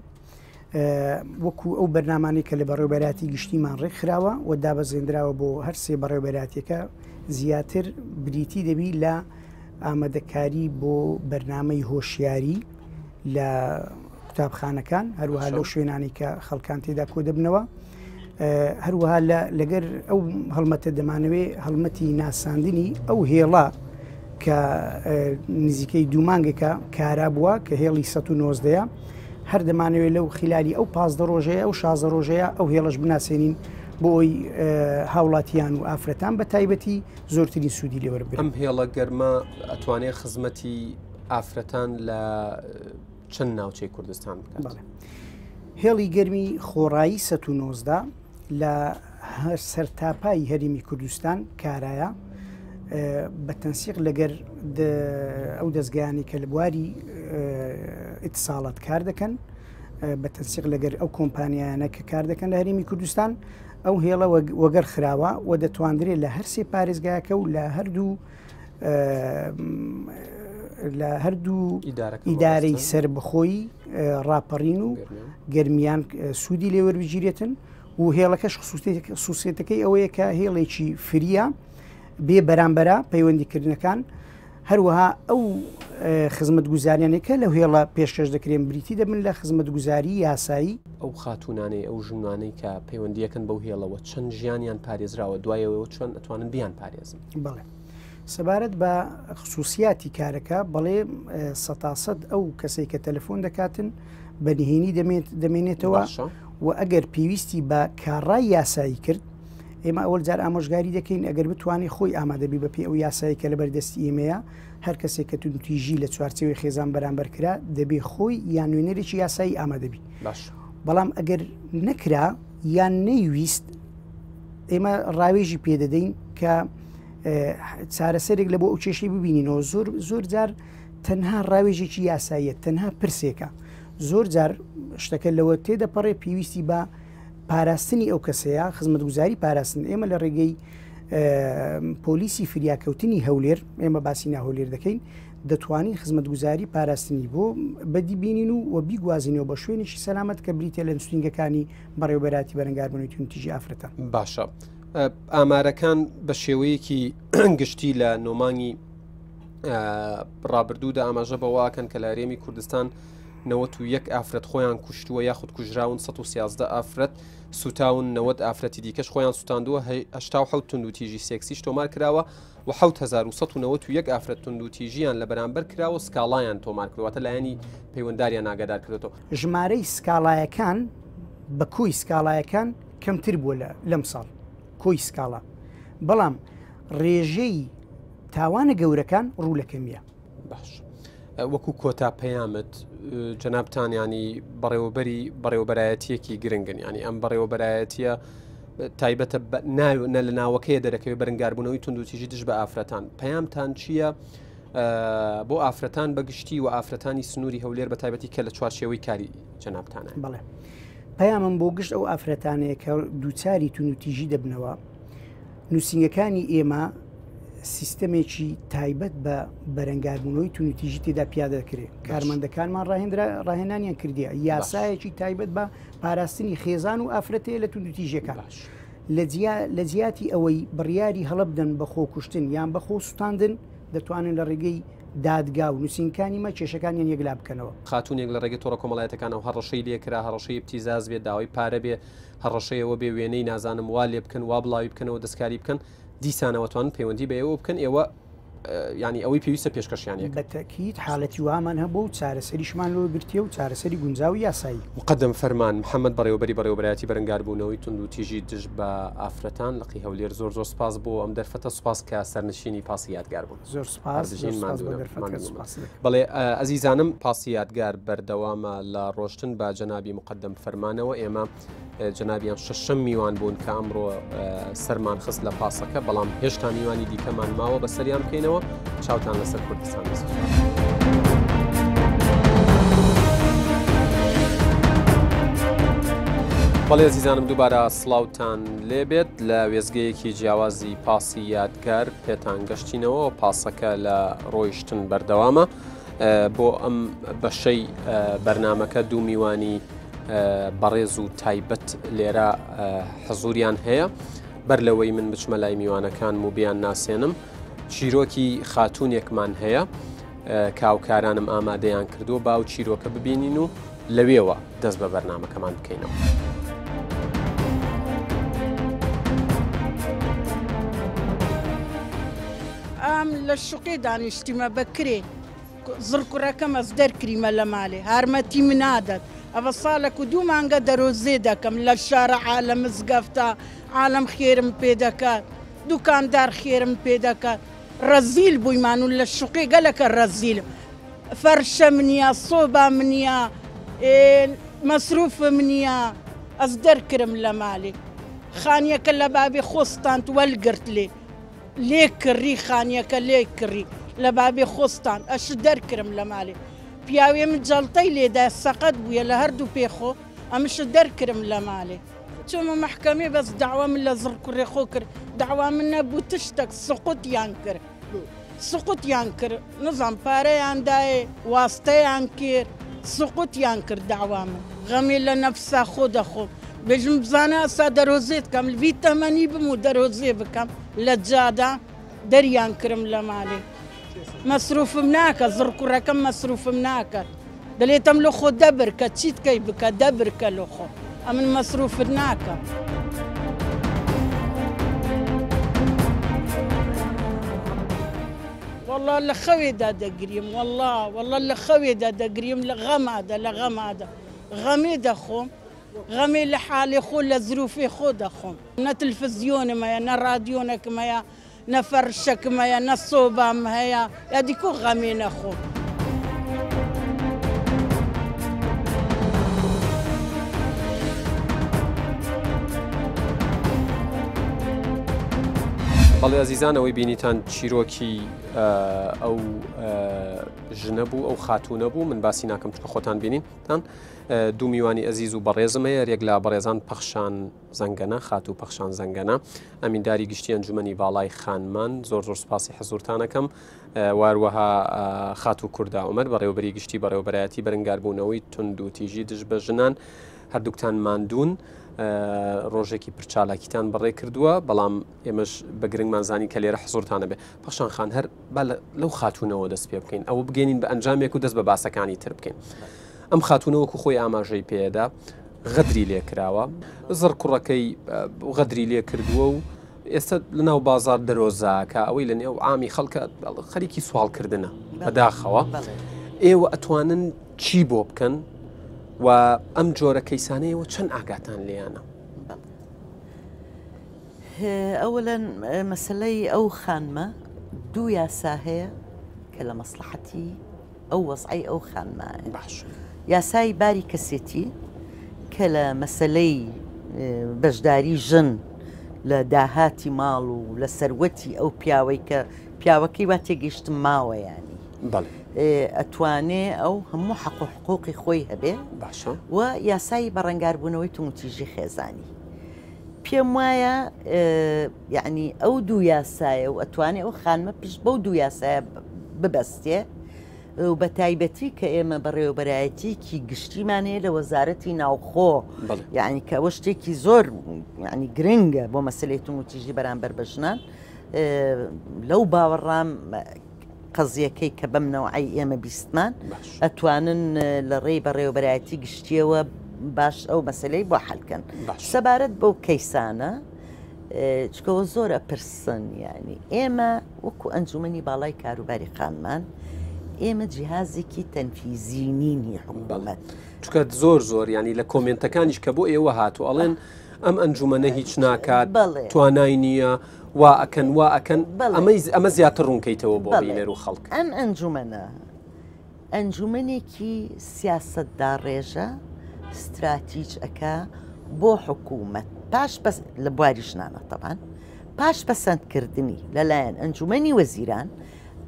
وەکو ئەو بەرنامانەی کە لە بەڕێوبەراتی گشتیمان ڕێکخراوە و دابەزێنراوە بۆ هەر سێ بەڕێوبەراتیەکە زیاتر بریتی دەبی لە ئامادەکاری بۆ بەرنامەی هۆشیاری لە قوتابخانەکان هەروەها لەو شوێنانی کە خەڵکان تێدا کۆ دەبنەوە هەروەها لەگەر ئەو هەڵمەتە دەمانەوێ هەڵمەتی ناساندنی ئەو هێڵە کە نزیکەی دوو مانگێکە کارا بووە کە هێڵی 1970 هەر دەمانەوێت لەو خلالی ئەو پازدە ڕۆژەیە ئەو شازدە ڕۆژەیە ئەو هێڵش بناسێنین بۆ ئەوی هاوڵاتیان و ئافرەتان بە تایبەتی زۆرترین سوودی لێوەربگرن.
ئەم هێڵە گەرمە ئەتوانێت خزمەتی ئافرەتان لە چەند ناوچەی کوردستان بکات؟
بەڵێ. هێڵی گەرمی خۆڕایی 119 لە هەر سەرتاپای هەرێمی کوردستان کارایە بە تەنسیق لەگەر ئەو دەستگایانی کە لە بواری ئیتساڵات کار دەکەن بە تەنسیق لەگەر ئەو کۆمپانیایانە کە کار دەکەن لە هەرێمی کوردستان ئەو هێڵە وەگەر خراوە و دەتواندرێت لە هەرسێ پارێزگاکە و لە هەردوو لە هەردوو ئیدارەی سەربەخۆی ڕاپەڕین و گەرمیان سوودی لێوەربگیرێتن و هێڵەکەش خصوصیەتەکەی ئەوەیە کە هێڵێکی فریە بێ بەرامبەرە پەیوەندیکردنەکان هەروەها ئەو خزمەتگوزاریانەی کە لەو هێڵە پێشکەش دەکرێن بریتی دەبن لە خزمەتگوزاری یاسایی.
ئەو خاتوونانەی ئەو ژنانەی کە پەیوەندییەکەن بەو هێڵەوە چەند ژیانیان پارێزراوە دوایەوە چۆن ئەتوانن بیان پارێزن؟
بەڵێ سەبارەت بە خصوصیاتی کارەکە بەڵێ سەتاسەد ئەو کەسەی کە تەلەفۆن دەکاتن بە نهێنی دەمێنێتەوە و ئەگەر پێویستی بە کارڕای یاسایی کرد ئێمە ئەوەل جار ئامۆژگاری دەکەین ئەگەر بتوانێت خۆی ئامادەبی بەپێی ئەو یاسایی کە لەبەر دەستی ئێمەیە هەر کەسێک کە توندوتیژی لە چوارچێوەی خێزان بەرامبەر کرا دەبێ خۆی یان نوێنەرێکی یاسایی ئامادەبی
باش
بەڵام ئەگەر نەکرا یان نەیویست ئێمە ڕاوێژی پێدەدەین کە چارەسەرێک لە بۆ ئەو کێشەی ببینینەوە زۆر زۆر جار تەنها ڕاوێژێکی یاساییە تەنها پرسێکە زۆر جار شتەکە لەوە تێدەپەڕێ پێویستی بە پاراستنی ئەو کەسەیە، خزمەتگوزاری پاراستن، ئێمە لە ڕێگەی پۆلیسی فریاکەوتنی هەولێر، ئێمە باسی ناهۆلێر دەکەین، دەتوانین خزمەتگوزاری پاراستنی بۆ بەدی بینین و و بیگوازینەوە بە شوێنێکی سەلامەت کە بریتە لە نووسینگەکانی بەڕێوەبەراتی بەرەنگاربوونەوەی توندوتیژی ئافرەتان.
باشە ئامارەکان بە شێوەیەکی گشتی لە نۆمانگی ڕابردوودا ئاماژە بەوەکەن کە لە هەرێمی کوردستان 91 ئافرەت خۆیان کوشتووە یاخود کوژراون 113 ئافرەت سوتاون 90 ئافرەتی دیکەش خۆیان سوتاندووە 87 توندوتیژی سێکسیش تۆمار کراوە و 7191 ئافرەت توندوتیژیان لە بەرامبەر کراوە و سکاڵایان تۆمار کردووە لایەنی پەیوەنداریان ئاگادار کردێتەوە.
ژمارەی سکاڵایەکان بە کۆی سکاڵایەکان کەمتر بووە لە لەم ساڵ کۆی سکاڵا بەڵام ڕێژەی تاوانە گەورەکان ڕوو لە کەمیە.
باش وەکو کۆتا پەیامت جەنابتان ینی بەڕێوەبەری بەڕێوەبەرایەتیەکی گرنگن ینی ئەم بەڕێوەبەرایەتیە تایبەتە نە لە ناوەکەی دەرەکەوێت بەرنگاربوونەوەی توندوتیژی دژ بە ئافرەتان پەیامتان چییە؟ بۆ ئافرەتان بەگشتی و ئافرەتانی سنووری هەولێر بە تایبەتی کە لە چوارچێوەی کاری جەنابتانە
بەڵێ پەیامم بۆ گشت ئەو ئافرەتانەیە کە دووچاری توندوتیژی دەبنەوە نووسینگەکانی ئێمە سیستەمێکی تایبەت بە بەرەنگاربوونەوەی توندوتیژی تێدا پیادە دەکرێت کارمەندەکانمان ڕاهێنانیان کردیە یاسایەکی تایبەت بە پاراستنی خێزان و ئافرەتەیە لە توندوتیژیەکان لە جیاتی ئەوەی بڕیاری هەڵە بدەن بە خۆکوشتن یان بە خۆ سوتاندن دەتوانن لە ڕێگەی دادگا و نووسینکانی مە کێشەکانیان یەکلا بکەنەوە.
خاتوونێک لە ڕێگەی تۆڕە کۆمەڵایەتەکانەوە هەڕەشەی لێکرا، هەڕەشەی ئیبتیزاز بێ، داوای پارە بێ، هەڕەشەیەوە بێ وێنەی نازانم وا لێ بکەن وا بڵاوی بکەنەوە دەستکاری بکەن دیسانەوە توان پەیوەندی بە ئێوە بکەن ئێوە ینی ئەوەی پێویستە پێشکەشیان یەک
بە تەکید حالەتی وامان هەبوو و چارەسەریشمان لۆ گرتیە و چارەسەری گونجاو یاسایی.
مقدم فەرمان محەمەد بەڕێوەبەری بەڕێوەبەرایەتی بەرەنگاربوونەوەی توندوتیژی دژ بە ئافرەتان لقی هەولێر زۆر زۆر سپاس بۆ ئەم دەرفەتە سپاس کە سەرنشینی پاسی یادگار بوون.
زۆر سپاس زۆر سپاس بۆ دەرفەتەکە سپاس دەکەم.
بەڵێ ئەزیزانم پاسی یادگار بەردەوامە لە ڕۆشتن بە جەنابی مقدم فەرمانەوە ئێمە جەنابیان شەشەم میوان بوون کە ئەمڕۆ سەرمان خست لە پاسەکە بەڵام هێشتا میوانی دیکەمان ماوە بەسەریان بکەینەوە چاوتان لەسەر کوردستان 24. بەڵێ زیزانم دووبارە سڵاوتان لێبێت لە وێزگەیەکی جیاوازی پاسی یادگار پێتان گەشتینەوە پاسەکە لە ڕۆیشتن بەردەوامە بۆ ئەم بەشەی بەرنمەکە دوو میوانی بەڕێز و تایبەت لێرە حزوریان هەیە بەر لەوەی من بچمە لای میوانەکانم و بیان ناسێنم چیرۆکی خاتونێکمان هەیە کاوکارانم ئامادەیان کردووە باو چیرۆکە ببینین و لەوێوە دەست بە بەرنمەکەمان بکەینەوە.
ئەم لە شوقێ دانیشتیمە بەکرێ زڕکوڕەکەم ئەز دەرکریمە لە مالێ هارمەتی م نادەت ئەڤە ساڵەک و دوو مانگە دەرۆزێ دەکەم لە شارعا لە مزگەفتا عالەم خێرم پێ دەکات دوکاندار خێرم پێ دەکات ڕەزیل بوویمان و لە شوقێ گەلەکە ڕەزیلم فەرشەم نییە سۆبام نییە مەسروفم نییە ئەز دەرکرم لە مالێ خانیەکە لە بابێ خۆستاند وەلگرت لێ لێ کڕی خانیەکە لێ کڕی لە بابێ خۆستان ئەش دەرکرم لە مالێ پیاوێ من جەڵتەی لێدا سەقەت بوویە لە هەردوو پێ خۆ ئەمش دەرکرم لە مالێ چۆمە مەحکەمێ بەس داوا من لە زڕ کوڕێ خۆ کرد داوا من نەبوو تشتەک سقوتیان کرد سقوتیان کرد نزام پارەیان دایێ واستەیان کرد سقوتیان کرد داوا من غەمێ لە نەفسا خۆ دەخۆم بێژم بزانە ئەسا دەرۆزێ بکەم لڤی تەمەنی بم و دەرۆزێ بکەم لە جادا دەریان کرم لە مالێ مەسروفم ناکە زڕ کوڕەکەم مەسروفم ناکات دەلێتەم لۆ خۆ دەبرکە چیت کەی بکە دەبرکە لۆ خۆ ئەمن مەسروفت ناکەم. وەڵا لە خەوێدا دەگریم وەڵا وەڵا لە خەوێدا دەگریم لە غەمادا لە غەمادا غەمێ دەخۆم غەمێ لە حالێ خۆ لە زروفێ خۆ دەخۆم نە تلفزیۆنم هەیە نە ڕادیۆنەکم هەیە نە فەرشەکم هەیە نە سۆبام هەیە یادی کو غەمێ نەخۆم.
بەڵێ ئەزیزان ئەوەی بینیتان چیرۆکی ئەو ژنە بوو ئەو خاتوونە بوو من باسی ناکەم چکە خۆتان بینینتان دوو میوانی ئەزیز و بەڕێزم هەیە یەک لە بەڕێزان پەخشان زەنگەنە خاتوو پەخشان زەنگەنە ئەمینداری گشتی ئەنجومەنی باڵای خانمان زۆر زۆر سوپاسی حزورتانەکەم واروەها خاتوو کوردە عومەر بەڕێوەبەری گشتی بەڕێوەبەرایەتی بەرەنگاربوونەوەی توندوتیژی دژ بە ژنان هەردووکتان ماندوون ڕۆژێکی پرچالاکیتان بەڕێ کردووە بەڵام ئێمەش بە گرنگمان زانی کە لێرە حزورتانە بێ پەخشان خان هەر با لەو خاتوونەوە دەست پێ بکەین ئەوە بگەینین بە ئەنجامێک و دەست بە باسەکانی تر بکەین ئەم خاتوونە وەکو خۆی ئاماژەی پێدا غەدری لێ کراوە زڕ کوڕەکەی غەدری لێ کردووە و ئێستا لەناو بازار دەرۆزاکە ئەوەی لە نێو عامی خەڵکە خەریکی سواڵکردنە بەداخەوە ئێوە ئەتوانن چی بۆ بکەن و ئەم جۆرە کەیسانەیەوە چەند ئاگاتان لێیانە؟
ئەوەلەن مەسلەی ئەو خانمە دوو یاسا هەیە کە لە مەسلحەتی ئەو وەزعەی ئەو خانمایە.
باش.
یاسای باری کەسێتی کە لە مەسەلەی بەشداری ژن لە داهاتی ماڵ و لە سەروەتی ئەو پیاوەی کە پیاوەکەی وا تێگەیشتم ماوە یانی ئەتوانێ ئەو هەموو حەق و حقوقی خۆی هەبێ
باشە
و یاسای بەڕەنگاربوونەوەی توندوتیژی خێزانی پێم وایە یعنی ئەو دوو یاسایە و ئەتوانێ ئەو خانمە پشت بەو دوو یاسایە ببەستێ و بە تایبەتی کە ئێمە بەڕێوەبەرایەتیکی گشتیمان هەیە لە وەزارەتی ناوخۆ یعنی کە ئەوە شتێکی زۆر یعنی گرنگە بۆ مەسلەی توندوتیژی بەرامبەر بە ژنان لەو باوەڕام قەزیەکەی کە بەم نەوعەی ئێمە بیستمان ئەتوانن لە ڕێی بەڕێوەبەرایەتی گشتیەوە باش ئەو مەسلەی بۆ حلکەن سەبارەت بەو کەیسانە. چکەوە زۆر ئەپرسن یعنی ئێمە وەکو ئەنجومەنی باڵای کاروباری خانمان ئێمە جیهازێکی تەنفیزی نین هی حکومەت.
چونکە زۆر زۆر یانی لە کۆمێنتەکانیش کە بۆ ئێوە هاتوو ئەڵێن ئەم ئەنجومەنە هیچ ناکات توانای نییە وا ئەکەن وا ئەکەن ئەمەی ئەمە زیاتر ڕوونکەیتەوە بۆ بینەر و خەڵک.
ئەم ئەنجومەنە ئەنجومەنێکی سیاسەتداڕێژە ستراتیج ئەکا بۆ حکوومەت پاش پەس لە بواری ژنانە تەبان پاش پەسەندکردنی لەلایەن ئەنجومەنی وەزیران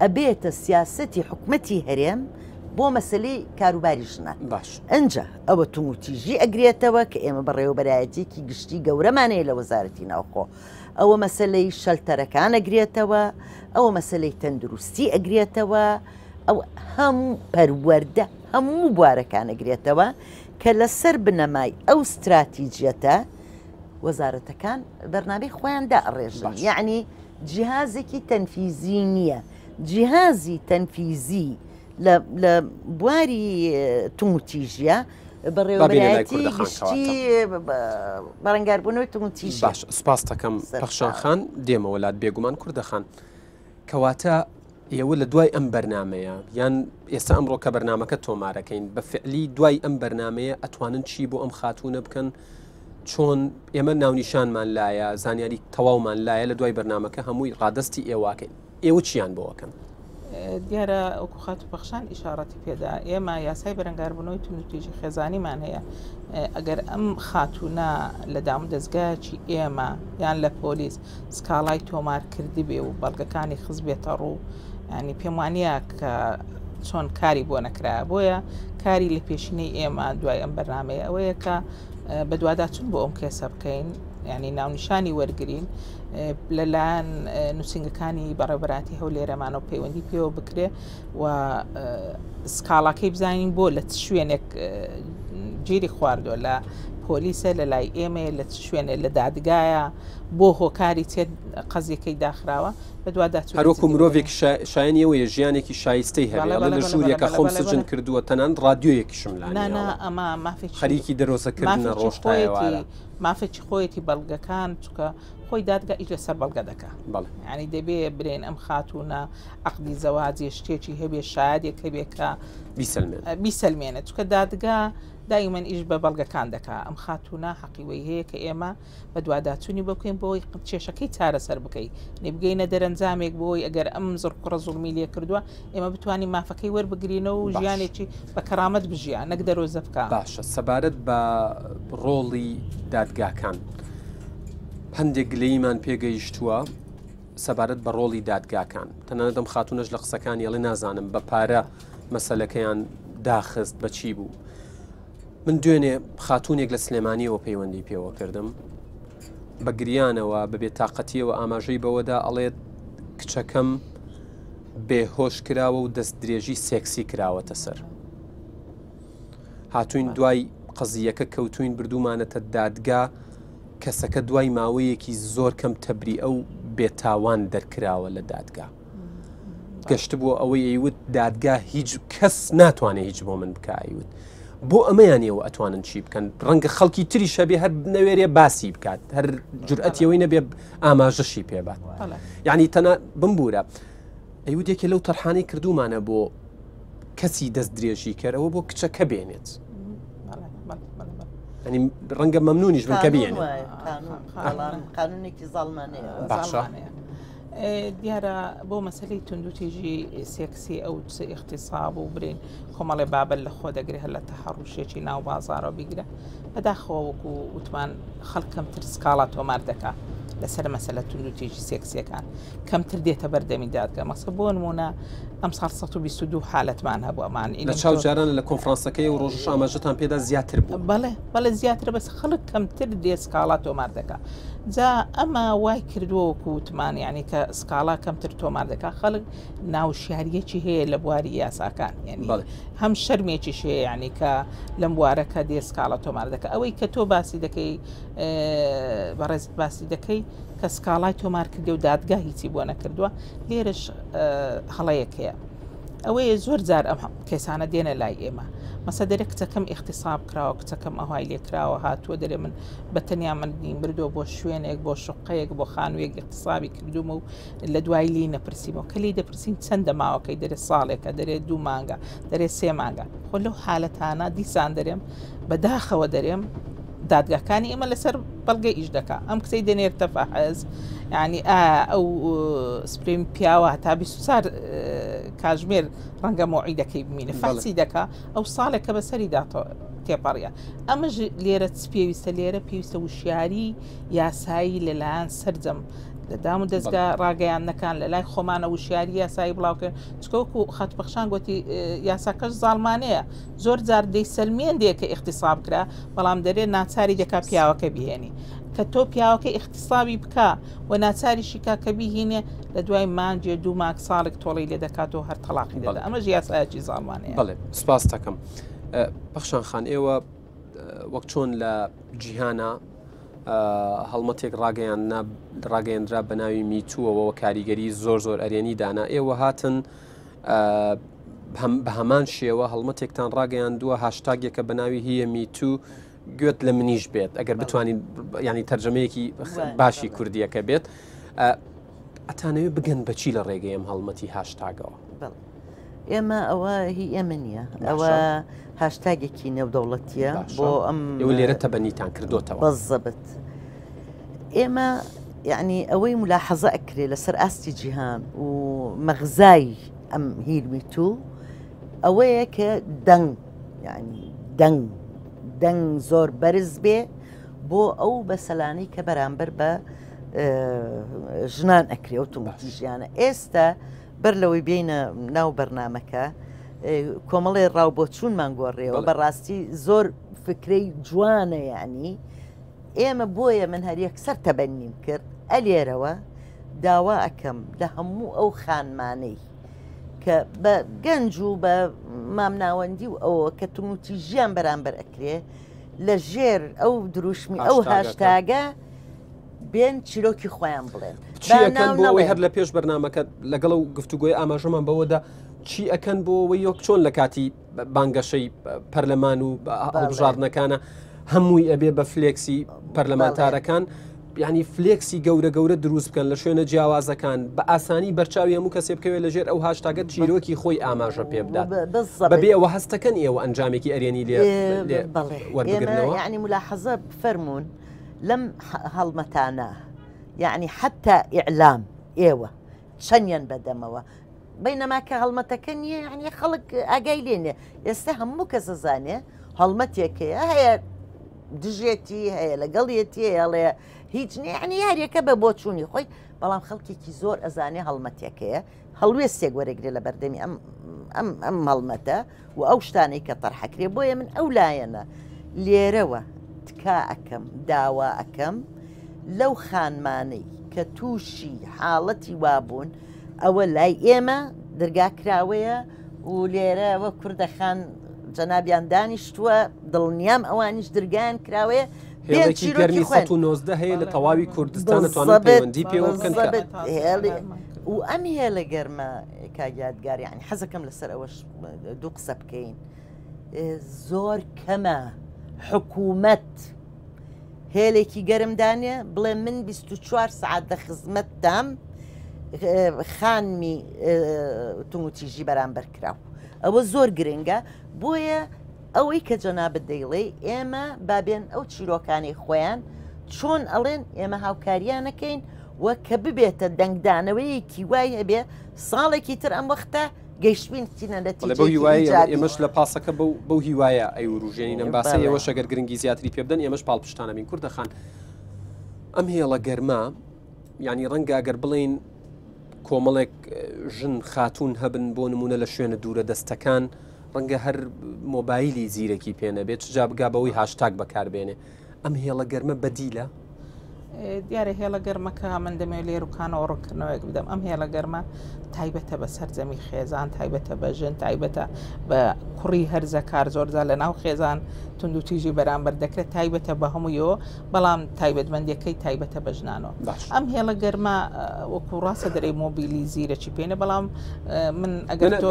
ئەبێتە سیاسەتی حکومەتی هەرێم بۆ مەسەلەی کاروباری ژنان.
باش.
ئنجا ئەوە توندوتیژی ئەگرێتەوە کە ئێمە بەڕێوەبەرایەتیەکی گشتی گەورەمان هەیە لە وەزارەتی ناوخۆ. ئەوە مەسەلەی شەلتەرەکان ئەگرێتەوە، ئەوە مەسەلەی تەندروستی ئەگرێتەوە، ئەو هەموو پەروەردە هەموو بوارەکان ئەگرێتەوە کە لەسەر بنەمای ئەو ستراتیجیەتە وەزارەتەکان بەرنامەی خۆیان دائەڕێژن. یەعنی جیهازێکی تەنفیزی نییە، جیهازی تەنفیزی لە بواری توندوتیژیە بەڕێوەبەرایەتی گشتی بەرەنگاربوونەوەی توندوتیژی.
باش سوپاست دەکەم پەخشان خان، دێمەوە لات بێگومان کوردە خان. کەواتە ئێوە لە دوای ئەم بەرنمەیە یان ئێستا ئەمڕۆ کە بەرنمەکە تۆمارەکەین بە فعلی دوای ئەم بەرنمەیە ئەتوانن چی بۆ ئەم خاتوونە بکەن چۆن ئێمە ناونیشانمان لایە زانیاری تەواومان لایە لە دوای بەرنمەکە هەمووی ڕادستی ئێواکەین ئێوە چیان بۆ ئەکەن؟
دیارە وەکو خاتوو پەخشان ئیشاڕەتی پێدا ئێمە یاسای بەرەنگاربوونەوەی توندوتیژی خێزانیمان هەیە ئەگەر ئەم خاتوونە لە دام دەستگایەکی ئێمە یان لە پۆلیس سکاڵای تۆمار کردبێ و بەڵگەکانی خزبێتە ڕوو ینی پێم وانە کە چۆن کاری بۆ نەکرا بۆیە کاری لە پێشینەی ئێمە دوای ئەم بەرنمەیە ئەوەیە کە بەدواداچون بۆ ئەم کێسە بکەین ینی ناونیشانی وەرگین لەلایەن نووسنگەکانی بەڕێبەراتی هەولێرەمانەوە پەیوەندی پێوە بکرێ و سکاڵاکەی بزانین بۆ لە چ شوێنێک گیری خواردووە لە پۆلیسە لە لای ئێمەیە لە چ شوێنێ لە دادگایە بۆ هۆکاری چێت قەزیەکەی داخراوە بەدواداچوونی
هەروەکو
جدی
مرۆڤێک شایەنی ئەوەیە ژیانێکی شایستەی هەبێ
بەڵێ
ئەڵێ
بەڵێ
لە
بەڵێ
ژوورێکە
بەڵێ
خۆم
بەڵێ
سجن
بەڵێ
کردووە تەنانەت ڕادیۆیەکیشم لا
نا
نییە
نا
ئەڵێ
ئەمە مافێکی
خەریکی دەرۆزەکردنە
مافێکی
ڕۆژ تا
خۆیەتی
ئێوارە.
مافێکی خۆیەتی بەڵگەکان چونکە خۆی دادگا ئیش لەسەر بەڵگە دەکا
بەڵێ.
یانی دەبێ برێن ئەم خاتوونە عەقدی زەواجێ شتێکی هەبێ شایەدێک هەبێ کە
بیسەلمێنێ
بیسەلمێنێت چونکە دادگا دائیمەن ئیش بە بەڵگەکان دەکا ئەم خاتوونە حەقی وەی هەیە کە ئێمە بەدواداچوونی بۆ بکەین بۆی کێشەکەی چارەسەر بکەی بگەینە دەرەنجامێک بۆی ئەگەر ئەم زڕکوڕە زوڵمی لێ کردووە ئێمە بتوانین مافەکەی وەربگرینەوە و ژیانێکی بە کەرامەت بژیا نەک دەرۆزە بکە.
باشە سەبارەت بە ڕۆڵی دادگاکان هەندێک گلەییمان پێگەیشتووە سەبارەت بە ڕۆڵی دادگاکان تەنانەت ئەم خاتوونەش لە قسەکانی ئەڵێ نازانم بە پارە مەسەلەکەیان داخست بە چی بوو من دوێنێ خاتوونێک لە سلێمانیەوە پەیوەندی پێوە کردم بە گریانەوە بە بێتاقەتیەوە ئاماژەی بەوەدا ئەڵێت کچەکەم بێهۆش کراوە و دەست درێژی سێکسی کراوەتە سەر هاتوین دوای قەزیەکە کەوتوین بردومانەتە دادگا کەسەکە دوای ماوەیەکی زۆر کەم تەبریئە و بێتاوان دەرکراوە لە دادگا گەشتبووە ئەوەی ئەیوت دادگا هیچ کەس ناتوانێت هیچ بۆ من بکە ئەیوت بۆ ئەمەیان ئێوە ئەتوانن چی بکەن ڕەنگە خەڵکی تریش هەبێ هەر نەوێرێ باسی بکات هەر جورئەتی ئەوەی نەبێ ئاماژەشی پێبات یعنی تەنە بمبوورە ئەیوت یەکێ لەو تەرحانەی کردومانە بۆ کەسی دەست درێژی کەرەوە بۆ کچەکە بێنێت ینی ڕەنگە مەمنونیش بن کە بێنێت
قانونێکی زاڵمانەیە
باشە.
دیارە بۆ مەسەلەی توندوتیژی سێکسی ئەو چ ئیغتیساب و برین کۆمەڵێ بابەت لە خۆ دەگرێ هەر لە تەحەڕوشێکی ناو بازاڕەوە بیگرە بەداخەوە وەکو وتمان خەڵک کەمتر سکاڵا تۆمار دەکا لەسەر مەسەلە توندوتیژی سێکسیەکان کەمتر دێتە بەردەمی دادگا مەسە بۆ نمونە ئەم ساڵ 122 حالەتمان هەبوو ئەمان
لە چاو جاران لە کۆنفرانسەکەی و ڕۆژش ئاماژەتان پێدا زیاتر بوو
بەڵێ بەڵێ زیاترە بەس خەڵک کەمتر دێ سکاڵا تۆمار دەکا جا ئەمە وای کردووە وەکو وتمان یعنی کە سکاڵا کەمتر تۆمار دەکا خەڵک ناوشیاریەکی هەیە لە بواری یاساکان یعنی هەم شەرمێکیش هەیە یعنی کە لەم بوارە کە دێ سکاڵا تۆمار دەکا ئەوەی کە تۆ باسی دەکەی بەڕێزت باسی دەکەی کە سکاڵای تۆمار کردی و دادگا هیچی بۆ نەکردووە لێرەش هەڵەیەک هەیە. ئەوەیە زۆر جار ئەم کەسانە دێنە لای ئێمە مەسە دەرێ کچەکەم ئیغتیساب کراوە کچەکەم ئەوهای لێ کراوە هاتووە دەرێ من بە تەنیا منی بردووە بۆ شوێنێک بۆ شقەیەک بۆ خانوویەک ئیغتیسابی کردوومە و لە دوای لی نەپرسیمەوە کە لی دەپرسین چەندە ماوەکەی دەرێ ساڵێکە دەرێ دوو مانگە دەرێ سێ مانگە خۆ لەو حالەتانە دیسان دەرێم بەداخەوە دەرێم دادگاکانی ئێمە لەسەر بەڵگە ئیش دەکا ئەم کچەی دەنێرتە فەحز یعنی ئەو سپریم پیاوە هەتا 24 کاژمێر ڕەنگە مۆعیدەکەی بمینە فەحسی دەکا ئەو ساڵێک کە بەسەری تێپەڕە ئەمەش لێرە چ پێویستە لێرە پێویستە وشیاری یاسایی لەلایەن سەرجەم لە دام و دەستگا ڕاگەیاندنەکان لە لای خۆمانە وشیاری یاسایی بڵاوکرد چکۆکو خەتپەخشان گوتی یاساکەش زاڵمانەیە زۆر جار دەیسەلمێندێ کە ئیغتیساب کرا بەڵام دەرێ ناچاری دەکا پیاوەکە بهێنی کە تۆ پیاوەکە ئیغتیسابی بکا و ناچاریشی کا کە بیهینێ لە دوای مانگێ دوو مانگ ساڵێک تۆڵەی لێ دەکاتەوە هەر تەڵاقی دەدا ئەمەش یاسایەکی زاڵمانەیە.
بەڵێ سپاست دەکەم. پەخشان خان ئێوە وەک چۆن لە جیهانە هەڵمەتێک ڕاگەیاندنا ڕاگەیەندرا بە ناوی میتووەوە کاریگەری زۆر زۆر ئەرێنی دانا ئێوە هاتن بە هەمان شێوە هەڵمەتێکتان ڕاگەیاندووە هاشتاگێکە بە ناوی هیە میتو گوێت لە منیش بێت ئەگەر بتوانین ینی تەرجەمەیەکی باشی کوردیەکە بێت ئەتانەوێت بگەن بەچی لە ڕێگەی ئەم هەڵمەتی هاشتاگەوە
ئێمە ئەوە هی ئێمە نییە ئەوە هاشتاگێکی نێودەوڵەتیە بۆ ئەم
لێرە تەبەنیتان کردوتەوە
بەزەبت ئێمە یەعنی ئەوەی مولاحەزە ئەکرێ لەسەر ئاستی جیهان و مەغزای ئەم هیرمی تو ئەوەیە کە دەنگ یعنی دەنگ دەنگ زۆر بەرز بێ بۆ ئەو بەسەلانەی کە بەرامبەر بە ژنان ئەکرێ و توندوتیژیانە ئێستا بەر لەوەی بینە ناو بەرنمەکە کۆمەڵێ ڕاوبۆچوونمان گۆڕێەوە بەڕاستی زۆر فکرەی جوانە یعنی ئێمە بۆیە من هەر یەکسەر تەبەنیم کرد ئەلێرەوە داوا ئەکەم لە هەموو ئەو خانمانەی کە بە گەنج و بە مامناوەندی و ئەوە کە توندوتیژیان بەرامبەر ئەکرێ لە ژێر ئەو دروشمی ئەو هاشتاگە بێن چیرۆکی خۆیان بڵێن
چی ئەکەن بۆ ئەوەی هەر لە پێش بەرنمەکە لەگەڵ و گفتوگۆی ئاماژەمان بەوەدا چی ئەکەن بۆ ئەوەی وەک چۆن لە کاتی بانگەشەی پەرلەمان و هەڵبژاردنەکانە هەمووی ئەبێ بە فلێکسی پەرلەمانتارەکان ینی فلێکسی گەورە گەورە دروست بکەن لە شوێنە جیاوازەکان بە ئاسانی بەرچاوی هەموو کەسێ بکەوێت لەژێر ئەو هاشتاگە چیرۆکی خۆی ئاماژە پێ بدات بەبێ ئەوە هەستەکەن ئێوە ئەنجامێکی ئەرێنی لێ وەربگرنەوە
یعنی ملاحەزە بفەرموون لەم هەڵمەتانە یعنی حتا ئیعلام ئێوە چەندیان بەدەمەوە بەینەما کە هەڵمەتەکە نییە یعنی خەڵک ئاگای لێ نییە ئێستا هەموو کەس ئەزانێ هەڵمەتێک هەیە هەیە دژێتی هەیە لەگەڵیەتی هەیە هیچ نییە یعنی یاریەکە بە بۆچوونی خۆی بەڵام خەڵکێکی زۆر ئەزانێ هەڵمەتێک هەیە هەڵوێستێک وەرەگرێ لە بەردەمی ئەم ئەم ئەم هەڵمەتە و ئەو شتانەی کە تەرحەکرێ بۆیە من ئەو لایەنە لێرەوە تکا ئەکەم داوا ئەکەم لەو خانمانەی کە تووشی حاڵەتی وابوون ئەوە لای ئێمە درگا کراوەیە و لێرە وە کوردەخان جەنابیان دانیشتووە دڵنیام ئەوانیش درگایان کراوەیە
هێڵێکی گەرمی 119 هەیە لە تەواوی کوردستان دەتوانن پەیوەندی پێوە بکەن
و ئەم هێڵە گەرمە کاک یادگار یعنی حەزەکەم لەسەر ئەوەش دوو قسە بکەین زۆر کەمە حکوومەت هێلێکی گەرم دانێ بڵێ من 24 سعات دە خزمەتدام خانمی توندوتیژی بەرامبەر کراو ئەوە زۆر گرنگە بۆیە ئەوەی کە جەنابت دەیڵێ ئێمە بابێن ئەو چیرۆکانەی خۆیان چۆن ئەڵێن ئێمە هاوکاریانەکەین و کە ببێتە دەنگدانەوەیەکی وای هەبێ ساڵێکی تر ئەم وەختە گەیشتوین چینە
نەتیجەیەکی بەو هیوایە ئێمەش لە پاسەکە بەو هیوایە ئەیوروژێنین ئەم باسە ئێوەش ئەگەر گرنگی زیاتری پێ بدەن ئێمەش پاڵپشتانە بین کوردە خان ئەم هێڵە گەرمە یعنی ڕەنگە ئەگەر بڵین کۆمەڵێک ژن خاتون هەبن بۆ نمونە لە شوێنە دوورە دەستەکان ڕەنگە هەر مۆبایلی زیرەکی پێ نەبێت چجا بگا بەوەی هاشتاگ بەکاربێنێ ئەم هێڵە گەرمە بەدیلە؟
دیارە هێڵە گەرمەکە من دەمەوێت لێروکانەوە ڕوونکردنەوەیەک بدەم ئەم هێڵە گەرمە تایبەتە بە سەرجەمی خێزان تایبەتە بە ژن تایبەتە بە کوڕی هەرزەکار زۆرجار لە ناو خێزان توندوتیژی بەرامبەر دەکرێت تایبەتە بە هەموویەوە بەڵام تایبەتمەندیەکەی تایبەتە بە ژنانەوە ئەم هێڵە گەرمە وەکو ڕاستە دەرەی مۆبیلی زیرەکی پێینە بەڵام من ئەگەر تۆ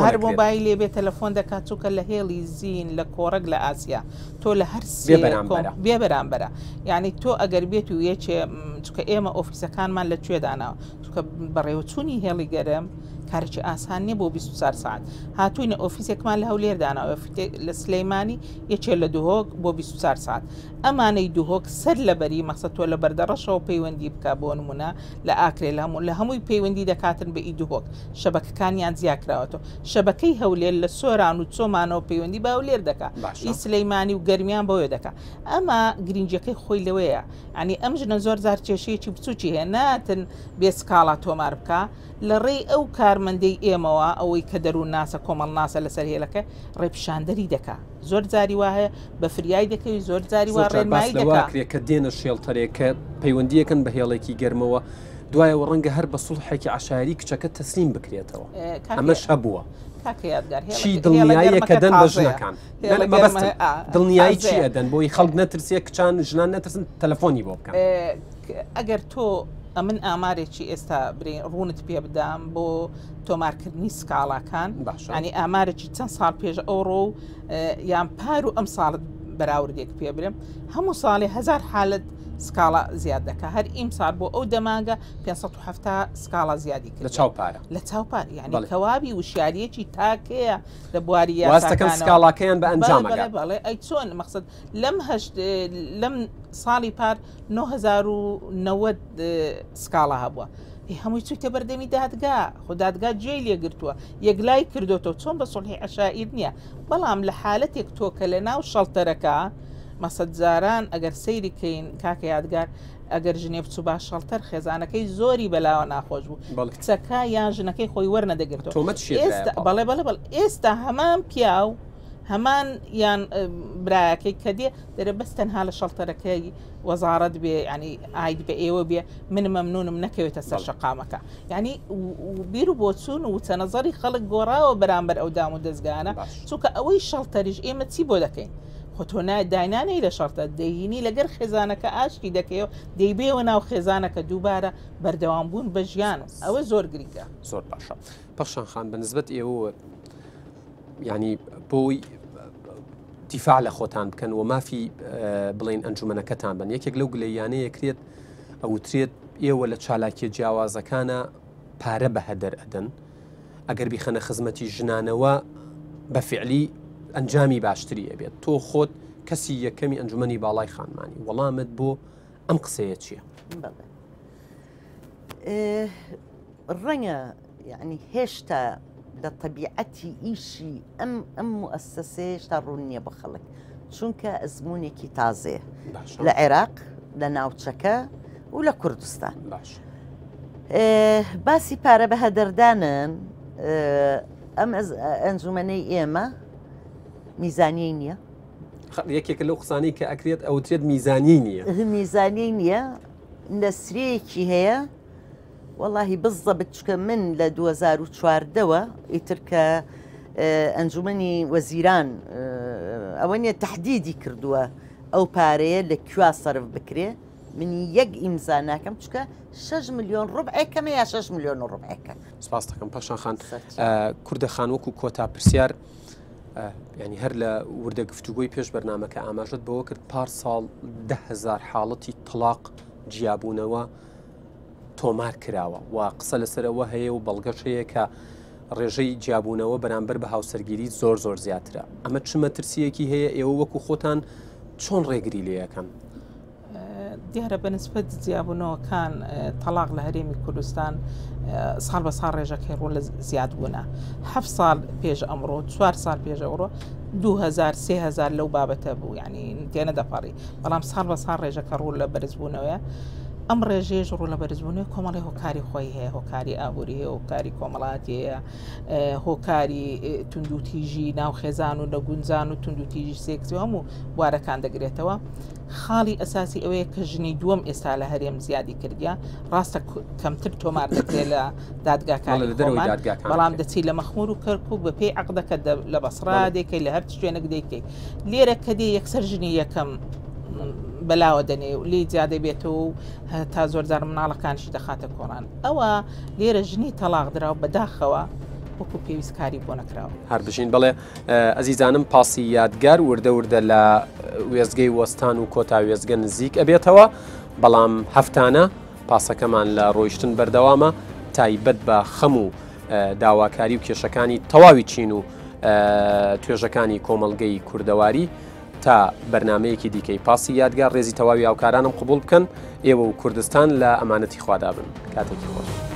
هەر مۆبایلێ بێت تەلەفۆن دەکات چونکە لە هێڵی زین لە کۆڕەک لە ئاسیا تۆ لە هەر سێ بێ بەرامبەرە یعنی تۆ ئەگەر بێت و یەکێ چونکە ئێمە ئۆفیسەکانمان لە کوێ داناوە چونکە بەڕێوەچوونی هێڵی گەرم کارێکی ئاسان نییە بۆ 24 ساعت هاتوینە ئۆفیسێکمان لە هەولێر داناوە لە سلەیمانی یەکێ لە دهۆک بۆ 24 ساعت ئەمانەی دهۆک سەر لەبەری مەخسە تۆ لە بەردەڕەشەوە پەیوەندی بکە بۆ نمونە لە ئاکرێ لە هەموو لە هەمووی پەیوەندی دەکاتن بە ئی دهۆک شەبەکەکانیان جیاکراوەتەوە شەبەکەی هەولێر لە سۆران و چۆمانەوە پەیوەندی بە هەولێر دەکا ئی سلەیمانی و گەرمیان بەوێ دەکا ئەمە گرنگیەکەی خۆی لەوەیە یانی ئەم ژنە زۆر جار کێشەیەکی بچوکی هەیە ناتن بێ سکاڵا تۆمار بکا لە ڕێی ئەو کارمەندەی ئێمەوە ئەوەی کە دەروون ناسە کۆمەڵناسە لەسەر هێلەکە ڕێپیشاندەری دەکا زۆر جاری وا هەیە بە فریای دەکەوی زۆر جاری وا
زۆر جار باس
ڕێنمایی
لەوە
دەکا.
ئەکرێ کە دێنە شێڵتەرێک کە پەیوەندییەکەن بە هێڵێکی گەرمەوە دوایەوە ڕەنگە هەر بە سوڵحێکی عەشایەری کچەکە تەسلیم بکرێتەوە
کاکە
ئەمەش هەبووە.
کاکە یادگار
چی
هێڵە هێڵە
دڵنیاییەکە
گەرمەکە
دەن بە
تازەیە
ژنەکان؟
هێڵە گەرمە
مەبەستم
ئا
دڵنیایی چی
تازەیە.
ئەدەن بۆی خەڵک نەترسێ کچان ژنان نەترسن تەلەفۆنی بۆ بکەن؟
ئەگەر تۆ ئەمن ئامارێکی ئێستا برێ ڕوونت پێ بدام بۆ تۆمارکردنی سکاڵاکان
باشە.
ینی ئامارێکی چەند ساڵ پێش ئەوڕۆ و یان پار و ئەم ساڵت بەراوردێک پێ برێم هەموو ساڵێ هزار حالت سکاڵا زیاد دەکا هەر ئیمسال بۆ ئەو دەمانگە 570 سکاڵا زیادی
لە
کرد
چاو پارە
لە چاو پار یعنی
بەڵێ.
کەوابی وشیاریەکی تاکەیە لە بواری
واستەکەن
یاساکانەوە
سکاڵاکەیان بە
بەڵێ
ئەنجام
بەڵێ
ئەگات
بەڵێ ئەی چۆن مەقسەد لەم هەشت لەم ساڵی پار 9090 سکاڵا هەبووە ئێ هەمووی چوویتە بەردەمی دادگا خۆ دادگا گوێی لێگرتووە یەکلای کردۆتەوە چۆن بە سوڵحی عەشائیر نییە بەڵام لە حالەتێک تۆ کە لە ناو شەڵتەرەکە مەسەد جاران ئەگەر سەیری کەین کاکە یادگار ئەگەر ژنێ بچوو با شەڵتەر خێزانەکەی زۆری بەلاوە ناخۆش بوو
بەڵێ.
کچەکە یان ژنەکەی خۆی وەرنەدەگرتەوە
تۆمەت شێترایە
ئێستا
پاڵ.
بەڵێ بەڵێ بەڵێ ئێستا هەمان پیاو هەمان یان برایەکەی کە دێ دەرێ بەس تەنها لە شەڵتەرەکەی وەزاڕەت بێ یانی ئاید بە ئێوە بێ من مەمنونم نەکەوێتە سەر شەقامەکە یانی بیر و بۆچوون و وچەنەزەری خەڵک گۆڕاوە بەرامبەر ئەو دام و دەزگانە چونکە ئەوەی شەڵتەریش ئێمە چی بۆ دەکەین خۆ تۆ داینانەی لە شەڵتەر دەیهینی لەگەر خێزانەکە ئاشتی دەکەیەوە دەیبەیەوە ناو خێزانەکە دووبارە بەردەوام بوون بە ژیان ئەوە زۆر گرنگە.
زۆر باشە پەخشان خان بە نسبەت ئێوە ینی بۆی دیفاع لە خۆتان بکەن و مافی بڵین ئەنجومەنەکەتان بن یەکێک لەو گلەیانەیە کرێت ئەوترێت ئێوە لە چالاکیە جیاوازەکانە پارە بە هەدەر ئەدەن ئەگەر بیخەنە خزمەتی ژنانەوە بە فعلی ئەنجامی باشتری ئەبێت تۆ خۆت کەسی یەکەمی ئەنجومەنی باڵای خانمانی وەڵامت بۆ ئەم قسەیە چییە؟
ڕەنگە یعنی هێشتا لە تەبیعەتی ئیشی ئەم ئەم موئەسەسەیە هێشتا ڕوون نییە بۆ خەڵک چونکە ئەزمونێکی تازەیە لە عێراق لە ناوچەکە و لە کوردستان
باش
باسی پارە بە هەدەردانن ئەم ئەنجومەنەی ئێمە میزانیەی نییە
یەکێکە لەو قسانەی کە ئەکرێت ئەوترێت میزانی نییە
میزانی نییە نەسرەیەکی هەیە وەڵاهی بزەبت چکە من لە 2014 وە ئیتر کە ئەنجومەنی وەزیران ئەوە نیە تهدیدی کردووە ئەو پارەیە لە کوێ سەرف بکرێ من یەک ئیمزا ناکەم چکە 6 میلیۆن ڕبعێکەمە یا 6 میلیۆن و ڕبعێکە
سپاس دەکەم پەخشان خان کوردە خان وەکو کۆتا پرسیار ینی هەر لە وردە گفتوگۆی پێش بەرنمەکە ئاماژەت بەوە کرد پار ساڵ دههزار حاڵەتی تەلاق جیابوونەوە تۆمار کراوە و قسە لەسەر ئەوە هەیە و بەڵگەش هەیە کە ڕێژەی جیابوونەوە بەرامبەر بە هاوسەرگیری زۆر زۆر زیاترە ئەمە چ مەترسیەکی هەیە ئێوە وەکو خۆتان چۆن ڕێگری لێەکەن؟
دیارە بە نسبەت جیابوونەوەکان تەلاق لە هەرێمی کوردستان ساڵ بە ساڵ ڕێژەکەی ڕوو لە زیاد بوونە هە ساڵ پێش ئەمڕۆ چوار ساڵ پێش ئەوڕۆ 2000 3000 لەو بابەتە بوو ینی تێنە دەپەڕی بەڵام ساڵ بە ساڵ ڕێژەکە ڕوو لە بەرزبوونەوەیە. ئەم ڕێژەیەش ڕوو لە بەرزبوونەوەی کۆمەڵی هۆکاری خۆی هەیە، هۆکاری ئابووری هەیە، هۆکاری کۆمەڵاتی هەیە، هۆکاری توندوتیژی ناو خێزان و نەگونجان و توندوتیژی سێکسی و هەموو بوارەکان دەگرێتەوە. خاڵی ئەساسی ئەوەیە کە ژنی دووەم ئێستا لە هەرێم زیادی کردیە، ڕاستە کەمتر تۆمار دەکرێت لە دادگاکانی خۆمان، بەڵام دەچی لە مەخمور و کەرکوک بە پێی عەقدەکە لە بەسڕا دەیکەی لە هەر شوێنێک دەیکەی. لێرە کە دێ یەکسەر ژنی یەکەم بەلاوە دەنێ و لێی جیا دەبێتەوە و تا زۆرجار مناڵەکانیشی دەخاتە کۆڵان. ئەوە لێرە ژنی تەڵاق دراو بەداخەوە وەکو پێویست کاری بۆ نەکراوە.
هەر بژین بەڵێ ئەزیزانم پاسی یادگار وردە وردە لە وێستگەی وەستان و کۆتا وێستگە نزیک ئەبێتەوە بەڵام هەفتانە پاسەکەمان لە ڕۆیشتن بەردەوامە تایبەت بە خەم و داواکاری و کێشەکانی تەواوی چین و توێژەکانی کۆمەڵگەی کوردەواری تا بەرنمەیەکی دیکەی پاسی یادگار ڕێزی تەواوی هاوکارانم قبول بکەن ئێوە و کوردستان لە ئەمانەتی خوادا بن کاتێکی خۆش.